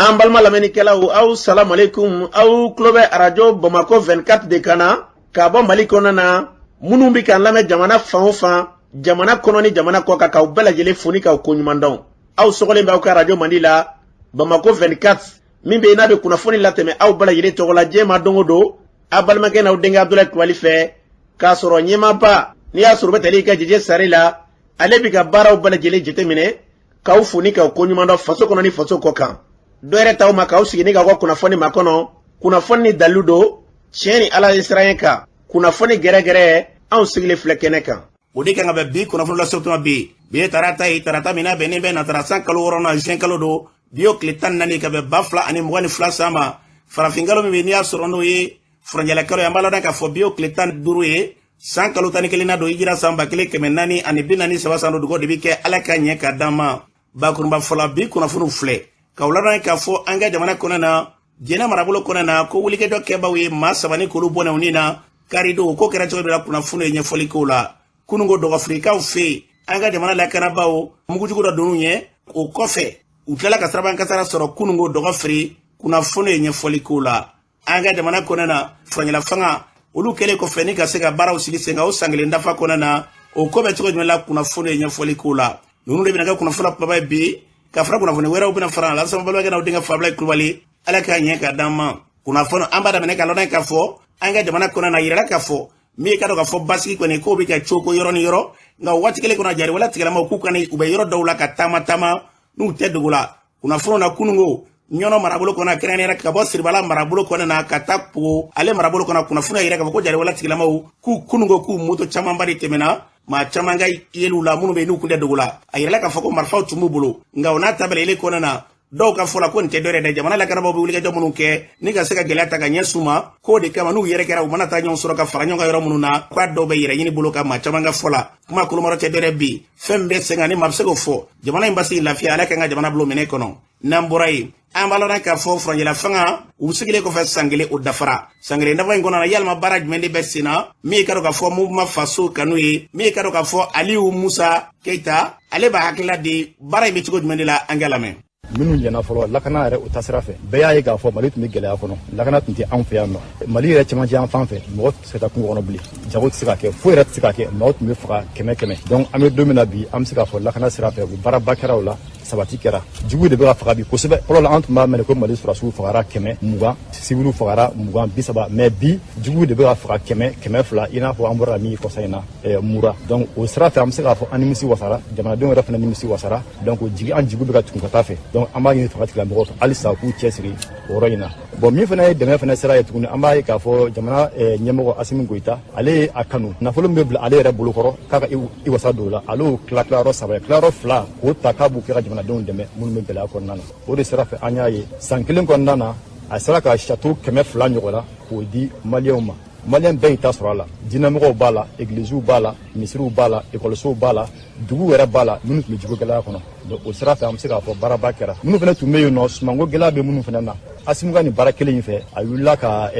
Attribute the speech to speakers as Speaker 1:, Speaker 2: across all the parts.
Speaker 1: An balima lamɛnnikɛlaw, aw salamu aleykum. Aw tulo bɛ Arajo Bamakɔ 24 de kan na k'a bɔ Mali kɔnɔna na. Minnu bɛ k'an lamɛn jamana fan o fan, jamana kɔnɔ ni jamana kɔ kan, k'aw bɛɛ lajɛlen fo ni k'aw koɲuman dɔn. Aw sɔgɔlen bɛ aw ka arajo mandi la, Bamakɔ 24, min bɛ yen n'a bɛ kunnafoni latɛmɛ aw bɛɛ lajɛlen tɔgɔ la diɲɛ ma don o don, aw balimakɛ n'aw denkɛ Abudulayi Kulubali fɛ, k'a sɔrɔ ɲɛmaaba n'i y'a sɔrɔ u bɛ tali kɛ Jeje Sare la, ale bɛ ka baaraw bɛɛ lajɛlen jateminɛ, k'aw fo ni k'aw koɲuman dɔn faso kɔnɔ ni faso kɔ kan. Dɔ yɛrɛ t'aw ma k'aw sigi ni k'aw ka kunnafoni makɔnɔ, kunnafoni ni dalilu don, tiɲɛ ni Ala ye siran kan, kunnafoni gɛrɛgɛrɛ, anw sigilen filɛ kɛnɛ kan.
Speaker 2: O de kan ka bɛn bi kunnafoni lase tuma bi. Bi ye tarata ye, tarata min n'a bɛnnen bɛ natara san kalo wɔɔrɔnan, juin kalo don. Bi y'o tile 14 ka bɛn 2022 san ma. Farafin kalo min bɛ n'i y'a sɔrɔ n'o ye furanjɛla kalo ye, an b'a ladɔn k'a fɔ bi y'o tile 15 ye, san kalo 11 don, hijira san 1443 san don. Dugawu de bɛ kɛ Ala ka ɲɛ ka d'an ma. Bakurunba fɔlɔ, bi kunnafoniw filɛ k'aw ladɔn k'a fɔ an ka jamana kɔnɔ na, Jɛnɛ marabolo kɔnɔ na, ko wulikajɔ kɛbaw ye maa saba ni k'olu bɔnɛ u ni na karidon. Ko kɛra cogo dɔ la, kunnafoni ye ɲɛfɔli k'o la. Kununko dɔgɔfirikaw fɛ yen, an ka jamana lakanabaaw mugujugu dɔ donn'u ɲɛ, o kɔfɛ u tilala ka siraban kasara sɔrɔ kununko dɔgɔfiri. Kunnafoni ye ɲɛfɔli k'o la. An ka jamana kɔnɔ na, furancɛla fanga olu kɛlen kɔfɛ ni ka se ka baaraw sigi sen kan o san kelen dafa kɔnɔ na, o ko bɛ cogo jumɛn la, kunnafoni ye ɲɛfɔli k'o la. Ninnu de bɛna kɛ kunnafoni kumaba ye bi, ka fara kunnafoni wɛrɛw bɛna fara la. Balimakɛ n'aw denkɛ Fabila Kulubali, Ala k'a ɲɛ ka d'an ma. Kunnafoni an b'a daminɛ ka lɔn k'a fɔ an ka jamana kɔnɔ na, yirala k'a fɔ min ye ka dɔn k'a fɔ basigi kɔni k'o bɛ kɛ cogo yɔrɔ ni yɔrɔ, nka waati kelen kɔnɔ jariwala tigilamaw k'u kani u bɛ yɔrɔ dɔw la ka taama taama n'u tɛ dogo la. Kunnafoniw na, kununko Ɲɔnɔ marabolo kɔnɔ, kɛrɛnkɛrɛnnenya ka bɔ Siribala marabolo kɔnɔ na ka taa Pogo ale marabolo kɔnɔ, kunnafoniya yɛrɛ k'a fɔ ko jariwala tigilamaw k'u kununko k'u moto camanba de tɛmɛna maa caman ka yeliw la, minnu bɛ yen n'u kun tɛ dogo la. A yirala k'a fɔ ko marifaw tun b'u bolo, nka o n'a ta bɛɛ kɔnɔ na, dɔw ka fɔ la ko nin tɛ dɔwɛrɛ dɛ, jamana lakanabaaw bɛ wulikajɔ minnu kɛ ni ka se ka gɛlɛya ta ka ɲɛsin u ma, k'o de kama n'u yɛrɛ kɛra u mana taa ɲɔgɔn sɔrɔ ka fara ɲɔgɔn kan yɔrɔ minnu na, k'a dɔw bɛ yɛrɛ ɲini bolo ka maa caman ka fɔ la. Kuma kolomayɔrɔ tɛ dɔwɛrɛ bi, fɛn min bɛ sen kan ni maa bɛ se k'o fɔ, jamana in basigi, lafiya, Ala k'an ka jamana bila minɛ kɔnɔ. N'an bɔra yen, an b'a lɔn k'a fɔ furancɛla fanga u sigilen kɔfɛ san kelen o dafara. San kelen dafa in kɔnɔ na, yalima baara jumɛn de bɛ sen na? Min ye ka dɔn k'a fɔ Mouvement Faso Kanu ye, min ye ka dɔn k'a fɔ Aliyu Musa Keyita, ale b'a hakilila di baara in bɛ cogo jumɛn de la, an ka lamɛn.
Speaker 3: Minnu ɲɛna fɔlɔ, lakana yɛrɛ o tasira fɛ, bɛɛ y'a ye k'a fɔ Mali tun bɛ gɛlɛya kɔnɔ. Lakana tun tɛ anw fɛ yan nɔ, Mali yɛrɛ cɛmancɛ yan fan fɛ. Mɔgɔ tɛ se ka taa kungo kɔnɔ bilen, jago tɛ se ka kɛ, foyi yɛrɛ tɛ se ka kɛ, mɔgɔ tun bɛ faga kɛmɛ kɛmɛ. Donc an bɛ don min na bi, an bɛ se k'a fɔ lakana sira fɛ, u baaraba kɛra o la, sabati kɛra. Jugu de bɛ ka faga bi kosɛbɛ. Fɔlɔ la, an tun b'a mɛn ko Mali sɔrɔdasiw fagara 120, siwiliw fagara 20, 30, mais bi jugu de bɛ ka faga 100, 200, i n'a fɔ an bɔra ka min kɔsa in na Mura. Donc o sira fɛ, an bɛ se k'a fɔ an nimisi wasara, jamanadenw yɛrɛ fana nimisi wasara. Donc jigi, an jigi bɛ ka tugun ka taa fɛ. Donc an b'a ɲini fanga tigilamɔgɔw fɛ halisa k'u cɛsiri o yɔrɔ in na. Bon, min fana ye dɛmɛ fana sira ye tuguni, an b'a ye k'a fɔ jamana ɲɛmɔgɔ Asimi Goyita, ale ye a kanu nafolo min bɛ bila ale yɛrɛ bolokɔrɔ k'a ka i wasa don o la, ale y'o tila tilayɔrɔ saba ye, tilayɔrɔ fila k'o ta k'a b'u kɛ ka jamanadenw dɛmɛ minnu bɛ gɛlɛya kɔnɔna na. O de sira fɛ, an y'a ye san kelen kɔnɔna na, a sera ka château 200 ɲɔgɔn la k'o di Maliyɛnw ma. Maliyɛn bɛɛ y'i ta sɔrɔ a la, diinɛmɔgɔw b'a la, egiliziw b'a la, misiriw b'a la, ekɔlisow b'a la, dugu yɛrɛ b'a la minnu tun bɛ jiko gɛlɛya kɔnɔ. Donc o sira fɛ, an bɛ se k'a fɔ baaraba kɛra. Minnu fana tun bɛ yen nɔ, sumanko gɛlɛya bɛ minnu fana na, Asimu ka nin baara kelen in fɛ, a wulila ka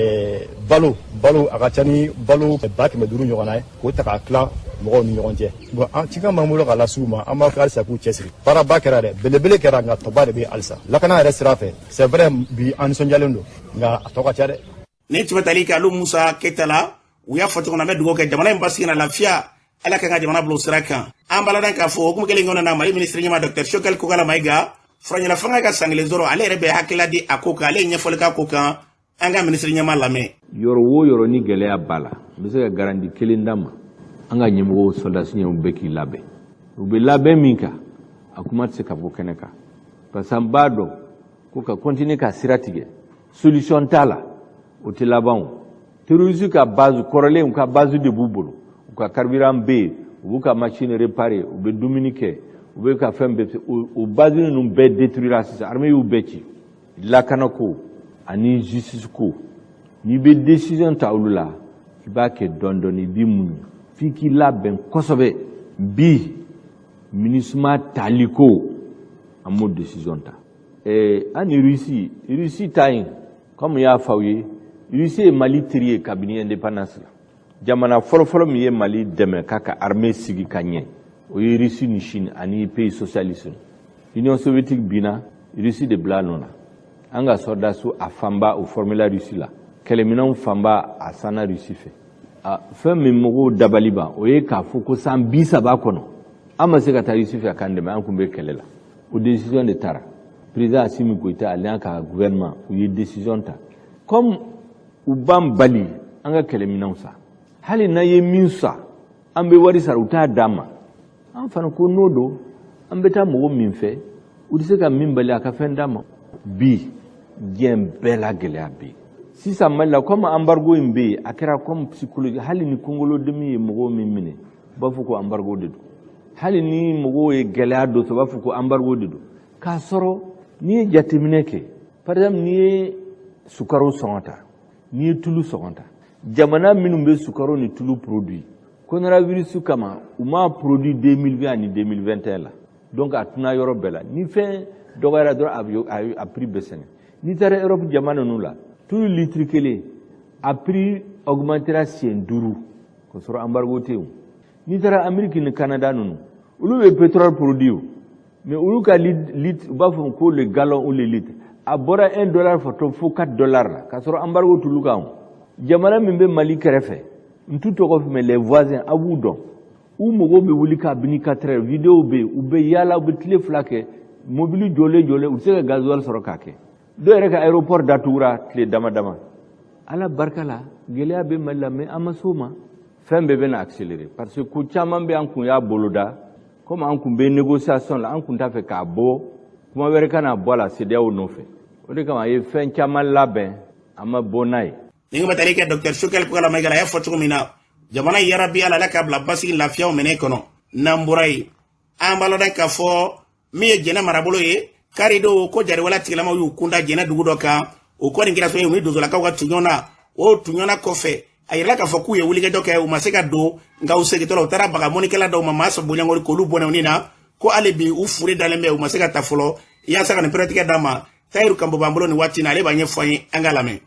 Speaker 3: balo, a ka ca ni balo 500 000 ɲɔgɔnna ye, k'o ta k'a tila mɔgɔw ni ɲɔgɔn cɛ. Bon, an cikan b'an bolo k'a lase u ma, an b'a fɔ halisa k'u cɛsiri. Baaraba kɛra dɛ, belebele kɛra, nka tɔba de bɛ halisa lakana yɛrɛ sira fɛ. C'est vrai, bi an nisɔndiyalen don, nka a tɔ ka ca dɛ.
Speaker 2: Ni tun bɛ tali kɛ Alu Musa Keyita la, u y'a fɔ cogo min na, an bɛ dugawu kɛ jamana in basigi na, lafiya, Ala k'an ka jamana bila o sira kan. An b'a ladɔn k'a fɔ hukumu kelen kɔnɔ na, Mali minisiri ɲɛma Dr Choguel Kokala Mayiga, furancɛla fanga ka san kelen sɔrɔ, ale yɛrɛ bɛ hakilila di a ko kan, ale ye ɲɛfɔli k'a ko kan. An ka minisiri ɲɛma lamɛn.
Speaker 4: Yɔrɔ o yɔrɔ ni gɛlɛya b'a la, n bɛ se ka garantie kelen d'a ma: an ka ɲɛmɔgɔw, sɔrɔdasi ɲɛmɔgɔw bɛɛ k'i labɛn. U bɛ labɛn min kan, a kuma tɛ se ka fɔ kɛnɛ kan, parce que an b'a dɔn ko ka continuer ka sira tigɛ, solution t'a la, o tɛ laban. O terroriste ka base kɔrɔlen, u ka base de b'u bolo, u ka carburant bɛ yen, u b'u ka machine réparer, u bɛ dumuni kɛ, u bɛ ka fɛn bɛɛ. O base ninnu bɛɛ détruira sisan, armée y'u bɛɛ ci. Lakanako ani justice ko, n'i bɛ décision ta olu la, i b'a kɛ dɔɔni dɔɔni, i b'i muɲu f'i k'i labɛn kosɛbɛ. Bi MINUSMA tali ko, an m'o décision ta. An ni Russie, Russie ta in, comme y'a fɔ aw ye, Russie ye Mali teri ye kabini indépendance la. Jamana fɔlɔfɔlɔ min ye Mali dɛmɛ k'a ka armée sigi ka ɲɛ, o ye Russie ni Chine ani pays socialiste. Union soviétique binna, Russie de bila nɔ na. An ka sɔrɔdasiw a fanba u formela Russie la, kɛlɛminɛnw fanba a sanna Russie fɛ. Fɛn min mɔgɔw dabali ban, o ye k'a fɔ ko san 30 kɔnɔ an ma se ka taa Russie fɛ k'an dɛmɛ, an kun bɛ kɛlɛ la. O décision de taara président Assimi Goïta ale n'a ka gouvernement, u ye décision ta. Comme u b'an bali an ka kɛlɛminɛnw san, hali n'an ye min san, an bɛ wari sara, u t'a d'an ma. An fana ko n'o don, an bɛ taa mɔgɔ min fɛ, u tɛ se ka min bali a ka fɛn d'an ma. Bi diɲɛ bɛɛ la gɛlɛya bɛ yen sisan Mali la, comme embargo in bɛ yen, a kɛra comme psychologie. Hali ni kungolodimi ye mɔgɔw min minɛ, u b'a fɔ ko embargo de don. Hali ni mɔgɔw ye gɛlɛya dɔ sɔrɔ, u b'a fɔ ko embargo de don. K'a sɔrɔ n'i ye jateminɛ kɛ, par exemple n'i ye sukaro sɔngɔ ta, n'i ye tulu sɔngɔ ta, jamana minnu bɛ sukaro ni tulu produit, coronavirus kama u m'a produit 2020 ani 2021 la, donc a tuna yɔrɔ bɛɛ la. Ni fɛn dɔgɔyara dɔrɔn, a prix bɛ sɛgɛn. N'i taara Europe jamana ninnu la, tulu litre kelen a prix augmentera siɲɛ 5, k'a sɔrɔ embargo tɛ yen. N'i taara Amérique ni Canada ninnu, olu bɛ pétrole produit o, mais olu ka litre, u b'a fɔ ko le gallon ou le litre, a bɔra 1 dollar fɔ fo 4 dollars la, k'a sɔrɔ embargo t'olu kan. O jamana min bɛ Mali kɛrɛfɛ, n t'u tɔgɔ fɔ, mais les voisins, a b'u dɔn, u mɔgɔw bɛ wuli kabini 4 heures, vidéo bɛ yen, u bɛ yaala, u bɛ tile 2 kɛ mobili jɔlen jɔlen, u tɛ se ka gasoil sɔrɔ k'a kɛ. Dɔw yɛrɛ ka aéroport datugura tile dama dama. Ala barika la, gɛlɛya bɛ Mali la, mais an ma s'o ma. Fɛn bɛɛ bɛna accélérer parce que ko caman bɛ an kun y'a boloda. Comme an kun bɛ négociation la, an kun t'a fɛ k'a bɔ, kuma wɛrɛ kana bɔ a la CEDEAO nɔfɛ. O de kama a ye fɛn caman labɛn, an ma bɔ n'a ye.
Speaker 2: Ni bɛ tali kɛ Dr Choguel Kokalla Maïga la, a y'a fɔ cogo min na, jamana yarabi Ala, Ala k'a bila basigi lafiyaw minɛ kɔnɔ. N'an bɔra yen, an b'a lɔn k'a fɔ min ye Jɛnɛ marabolo ye, kari don ko jariwala tigilamaw y'u kunda Jɛnɛ dugu dɔ kan. O kɔni kɛra sababu ye u ni donsolakaw ka tuɲɔgɔn na. O tuɲɔgɔnna kɔfɛ, a yirala k'a fɔ k'u ye wulikajɔ kɛ, u ma se ka don, nka u segintɔ la, u taara baga mɔnikɛla dɔw ma, maa saba bɔɲɔgɔn k'olu bɔnɛ u ni na, ko hali bi u fure dalen bɛ, u ma se ka ta fɔlɔ. Yaasa ka nin pɛrɛtigɛ d'a ma, Tayiru Kanpo b'an bolo nin waati in na, ale b'a ɲɛfɔ an ye, an k'a lamɛn.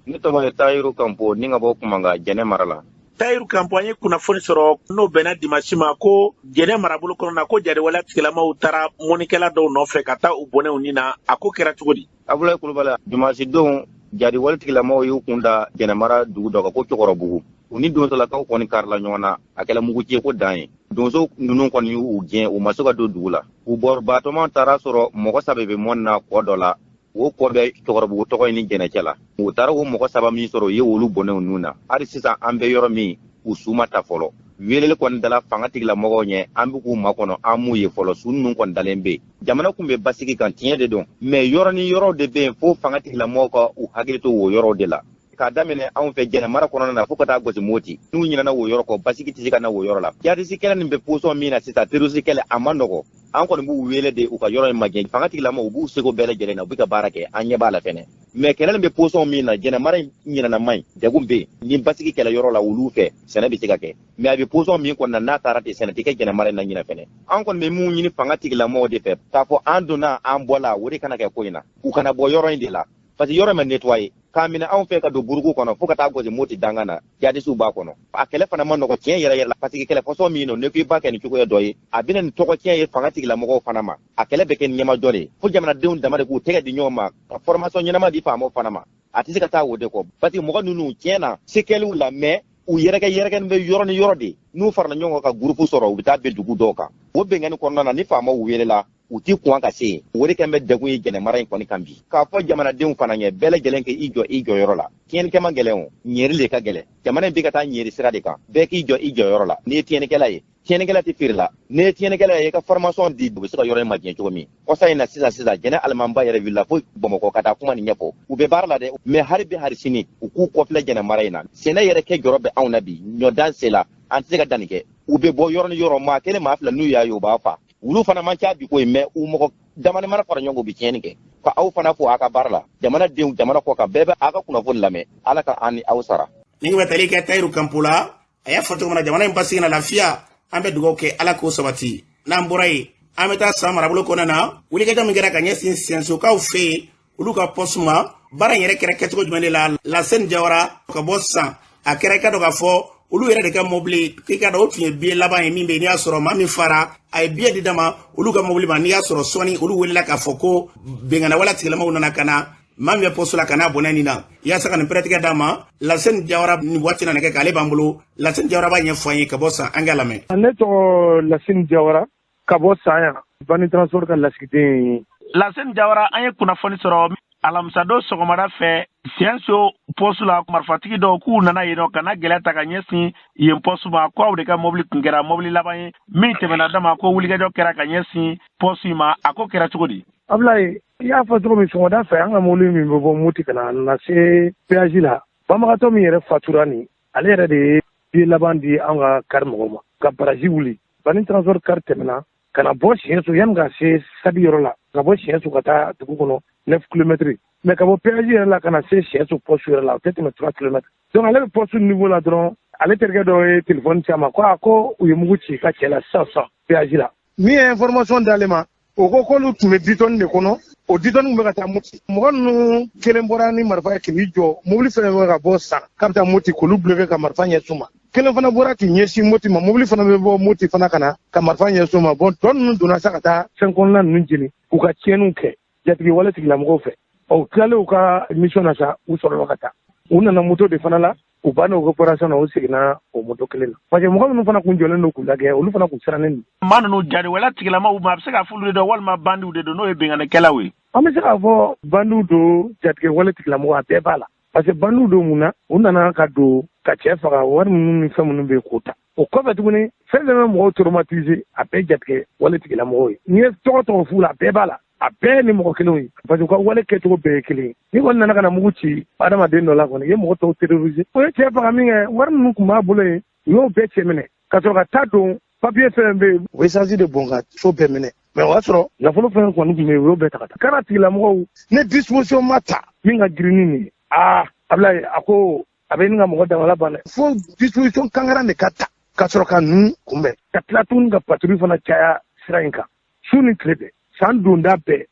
Speaker 5: Ne tɔgɔ ye Tayiru Kanpo, ni ka bɔ Kumanga, Jɛnɛ mara la.
Speaker 1: Tayiru Kanpo, an ye kunnafoni sɔrɔ n'o bɛnna dimasi ma ko Jɛnɛ marabolo kɔnɔ na, ko jariwala tigilamaw taara mɔnikɛla dɔw nɔfɛ ka taa u bɔnɛ u ni na. A ko kɛra cogo di?
Speaker 5: Abulayi Kulubali, dimasi don, jariwale tigilamaw y'u kun da Jɛnɛ mara dugu dɔ kan ko Cɛkɔrɔbugu. U ni donsolakaw kɔni karila ɲɔgɔn na, a kɛla muguci ko dan ye. Donso ninnu kɔni y'u gɛn, u ma se ka don dugu la. U bɔrɔbaatɔma taara sɔrɔ mɔgɔ 3 bɛ mɔni na kɔ dɔ la. O kɔ bɛ Cɛkɔrɔbugu tɔgɔ in ni Jɛnɛ cɛ la. U taara o mɔgɔ 3 min sɔrɔ, u ye olu bɔnɛ u nun na. Hali sisan an bɛ yɔrɔ min, u su ma ta fɔlɔ. Weleli kɔni dala fanga tigilamɔgɔw ɲɛ, an bɛ k'u makɔnɔ, an m'u ye fɔlɔ. Su ninnu kɔni dalen bɛ yen. Jamana kun bɛ basigi kan, tiɲɛ de don, mais yɔrɔ ni yɔrɔw de bɛ yen fo fanga tigilamɔgɔw ka u hakili to o yɔrɔw de la. K'a daminɛ anw fɛ Jɛnɛ mara kɔnɔna na fo ka taa gosi Moti, n'u ɲinɛna o yɔrɔ kɔ, basigi tɛ se ka na o yɔrɔ la. Jihadisi kɛlɛ nin bɛ position min na sisan, terroriste kɛlɛ, a ma nɔgɔ. An kɔni b'u wele de u ka yɔrɔ in magɛn. Fanga tigilamɔgɔw, u b'u seko bɛɛ lajɛlen na, u bɛ ka baara kɛ, an ɲɛ b'a la fɛnɛ, mais kɛlɛ nin bɛ position min na, Jɛnɛ mara in ɲinɛna man ɲi, degun bɛ yen. Ni basigi kɛlɛ yɔrɔ la olu fɛ, sɛnɛ bɛ se ka kɛ, mais a bɛ position min kɔnɔ na, n'a taara ten, sɛnɛ tɛ kɛ Jɛnɛ mara in na ɲinɛ fɛnɛ. An kɔni bɛ mun ɲini fanga tigilamɔgɔw de fɛ, k'a fɔ an donna an bɔla, o de kana kɛ ko in na. U kana bɔ yɔrɔ in de la, parce que yɔrɔ ma nettoyer. K'a minɛ anw fɛ ka don buruku kɔnɔ fo ka taa gosi Moti dangan na, jihadisiw b'a kɔnɔ. A kɛlɛ fana ma nɔgɔ tiɲɛ yɛrɛ yɛrɛ la, parce que kɛlɛ fɔsɔn min don, n'i ko i b'a kɛ ni cogoya dɔ ye, a bɛna nin tɔgɔ tiɲɛ ye fanga tigilamɔgɔw fana ma. A kɛlɛ bɛ kɛ ni ɲɛmajɔ de ye, fo jamanadenw dama de k'u tɛgɛ di ɲɔgɔn ma ka formation ɲɛnama di faamaw fana ma. A tɛ se ka taa o de kɔ, parce que mɔgɔ ninnu tiɲɛ na se kɛliw la, mais u yɛrɛkɛ yɛrɛkɛni bɛ yɔrɔ ni yɔrɔ de. N'u farala ɲɔgɔn kan ka groupe sɔrɔ, u bɛ taa bin dugu dɔw kan. O binkanni kɔnɔna na, ni faamaw welela, u ti kuwan ka se yen. O de kɛn bɛ degun ye Jɛnɛ mara in kɔni kan bi. K'a fɔ jamanadenw fana ɲɛ, bɛɛ lajɛlen k'i jɔ i jɔyɔrɔ la. Tiɲɛnikɛ man gɛlɛn o, ɲɛri de ka gɛlɛn. Jamana in bɛ ka taa ɲɛri sira de kan. Bɛɛ k'i jɔ i jɔyɔrɔ la. N'i ye tiɲɛnikɛla ye, tiɲɛnikɛla tɛ feere la. N'i ye tiɲɛnikɛla ye, i ka formation di, u bɛ se ka yɔrɔ in majɛ cogo min. Kɔsa in na sisan sisan, Jɛnɛ alimanba yɛrɛ wulila fo Bamakɔ ka taa kuma nin ɲɛfɔ. U bɛ baara la dɛ, mais hali bi hali sini u k'u kɔfilɛ Jɛnɛ mara in na. Sɛnɛ yɛrɛ kɛ jɔrɔ bɛ anw na bi, ɲɔdan sela, an tɛ se ka danni kɛ. U bɛ bɔ yɔrɔ ni yɔrɔ, maa kelen maa fila, n'u y'a ye u b'a fa. Olu fana man ca bi koyi, mais u mɔgɔ damani mana fara ɲɔgɔn kan, u bɛ tiɲɛni kɛ. Ka aw fana fo a ka baara la. Jamanadenw jamana kɔ kan, bɛɛ bɛ a ka kunnafoni lamɛn. Ala ka an ni aw sara.
Speaker 2: Ni bɛ tali kɛ Tayiru Kanpo la, a y'a fɔ cogo min na, jamana in basigi na lafiya, an bɛ dugawu kɛ, Ala k'o sabati. N'an bɔra yen, an bɛ taa San marabolo kɔnɔna na. Wulikajɔ min kɛra ka ɲɛsin Sɛnsokaw fɛ yen, olu ka poste ma, baara in yɛrɛ kɛra kɛcogo jumɛn de la? Laseni Jawara ka bɔ San, a kɛra i ka dɔn k'a fɔ olu yɛrɛ de ka mobili, k'i ka dɔn o tun ye biye laban ye min bɛ yen, n'i y'a sɔrɔ maa min fara, a ye biye di d'a ma olu ka mobili ma. N'i y'a sɔrɔ sɔɔni, olu welela k'a fɔ ko bɛnkanawala tigilamaw nana ka na Maa min bɛ poste la ka n'a bɔnɛ nin na, yaasa ka nin pɛrɛtigɛ d'a ma. Laseni Jawara, nin waati na nɛgɛ k'ale b'an bolo. Laseni Jawara b'a ɲɛfɔ an ye ka bɔ San, an k'a lamɛn.
Speaker 6: Ne tɔgɔ Laseni Jawara, ka bɔ San yan, Bani Transport ka lasigiden ye.
Speaker 1: Laseni Jawara, an ye kunnafoni sɔrɔ alamisadon sɔgɔmada fɛ Siɲɛso poste la, marifatigi dɔw k'u nana yen nɔ ka na gɛlɛya ta ka ɲɛsin yen poste ma, ko aw de ka mobili tun kɛra mobili laban ye min tɛmɛna dama, ko wulikajɔ kɛra ka ɲɛsin poste in ma. A ko kɛra cogo di?
Speaker 6: Abulayi, i y'a fɔ cogo min, sɔgɔmada fɛ an ka mobili min bɛ bɔ Moti ka na na se péage la, banbagatɔ min yɛrɛ fatura nin, ale yɛrɛ de ye billet laban di an ka car mɔgɔw ma ka baraji wuli. Bani Transport car tɛmɛna ka na bɔ Siɲɛso yanni ka se Sadi yɔrɔ la, ka bɔ Siɲɛso ka taa dugu kɔnɔ 9 kilomètres, mais ka bɔ péage yɛrɛ la ka na se Siɲɛso poste yɛrɛ la, o tɛ tɛmɛ 3 kilomètres. Donc ale bɛ poste niveau la dɔrɔn, ale terikɛ dɔ ye téléphone ci a ma ko a ko u ye mugu ci ka cɛ la sisan sisan péage la. Min ye information d'ale ma, o ko k'olu tun bɛ 10 tonnes de kɔnɔ, o 10 tonnes tun bɛ ka taa Moti. Mɔgɔ ninnu kelen bɔra ni marifa ye k'i jɔ mobili fɛn bɛ ka bɔ San k'a bɛ taa Moti, k'olu bloqué ka marifa ɲɛsin u ma. Kelen fana bɔra k'i ɲɛsin Moti ma, mobili fana bɛ bɔ Moti fana ka na ka marifa ɲɛsin u ma. Bon, tɔ ninnu donna sa ka taa fɛn kɔnɔna ninnu jeni k'u ka tiɲɛniw kɛ jatigɛ wale tigilamɔgɔw fɛ. Ɔ, u tilalen u ka mission na sa, u sɔrɔla ka taa, u nana moto de fana la, u banna u ka opération na, u seginna o moto kelen na, parce que mɔgɔ minnu fana kun jɔlen don k'u lajɛ, olu fana kun sirannen don.
Speaker 1: Maa ninnu, jariwala tigilamaw ma, a bɛ se k'a fɔ olu de don walima bandiw de don, n'o ye binkannikɛlaw ye?
Speaker 6: An bɛ se k'a fɔ bandiw don, jatigɛ wale tigilamɔgɔ, a bɛɛ b'a la, parce que bandiw don. Mun na? U nana ka don ka cɛ faga, wari minnu ni fɛn minnu bɛ yen k'o ta. O kɔfɛ tuguni, fɛn fɛn bɛ mɔgɔw traumatiser, a bɛɛ jatigɛ wale tigilamɔgɔw ye. N'i ye tɔgɔ tɔgɔ f'u la, a bɛɛ b'a la, a bɛɛ ni mɔgɔ kelenw ye, parce que u ka wale kɛcogo bɛɛ ye kelen ye. Ni kɔni nana ka na mugu ci adamaden dɔ la kɔni, i ye mɔgɔ tɔw terroriser. O ye cɛ faga min kɛ, wari minnu tun b'a bolo yen, u y'o bɛɛ cɛ minɛ ka sɔrɔ ka taa don papier fɛn bɛ yen, u bɛ essence de bɔn ka so bɛɛ minɛ, mais o y'a sɔrɔ nafolo fɛn kɔni tun bɛ yen, u y'o bɛɛ ta ka taa. Kana tigilamɔgɔw ne disposition ma ta min ka girin ni nin ye, aa Abulayi, a ko a bɛ ɲini ka mɔgɔ damala ban dɛ. Fo disposition kankaran de ka ta ka sɔrɔ ka ninnu kunbɛn, ka tila tuguni ka patrouille fana caya sira in kan su ni tile bɛɛ, san donda bɛɛ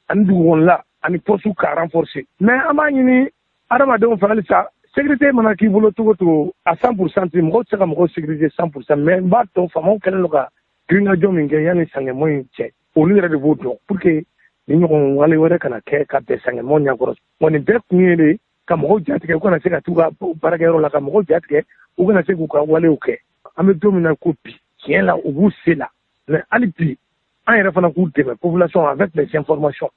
Speaker 6: ani dugukɔnɔla ani poste ka renforcer. Mais an b'a ɲini adamadenw fɛ halisa, sécurité mana k'i bolo cogo cogo, a 100% tɛ, mɔgɔw tɛ se ka mɔgɔw sécuriser 100%. Mais n b'a dɔn faamaw kɛlen don ka girinkajɔ min kɛ yanni sangɛmɔ in cɛ, olu yɛrɛ de b'o dɔn, pour que ni ɲɔgɔn wale wɛrɛ kana kɛ ka bɛn sangɛmɔ ɲɛkɔrɔ. Wa nin bɛɛ kun ye de ka mɔgɔw jatigɛ, u kana se ka t'u ka baarakɛyɔrɔ la, ka mɔgɔw jatigɛ, u kana se k'u ka walew kɛ. An bɛ don min na ko bi, tiɲɛ la, u b'u se la, mais hali bi an yɛrɛ fana k'u dɛmɛ, population, avec les informations,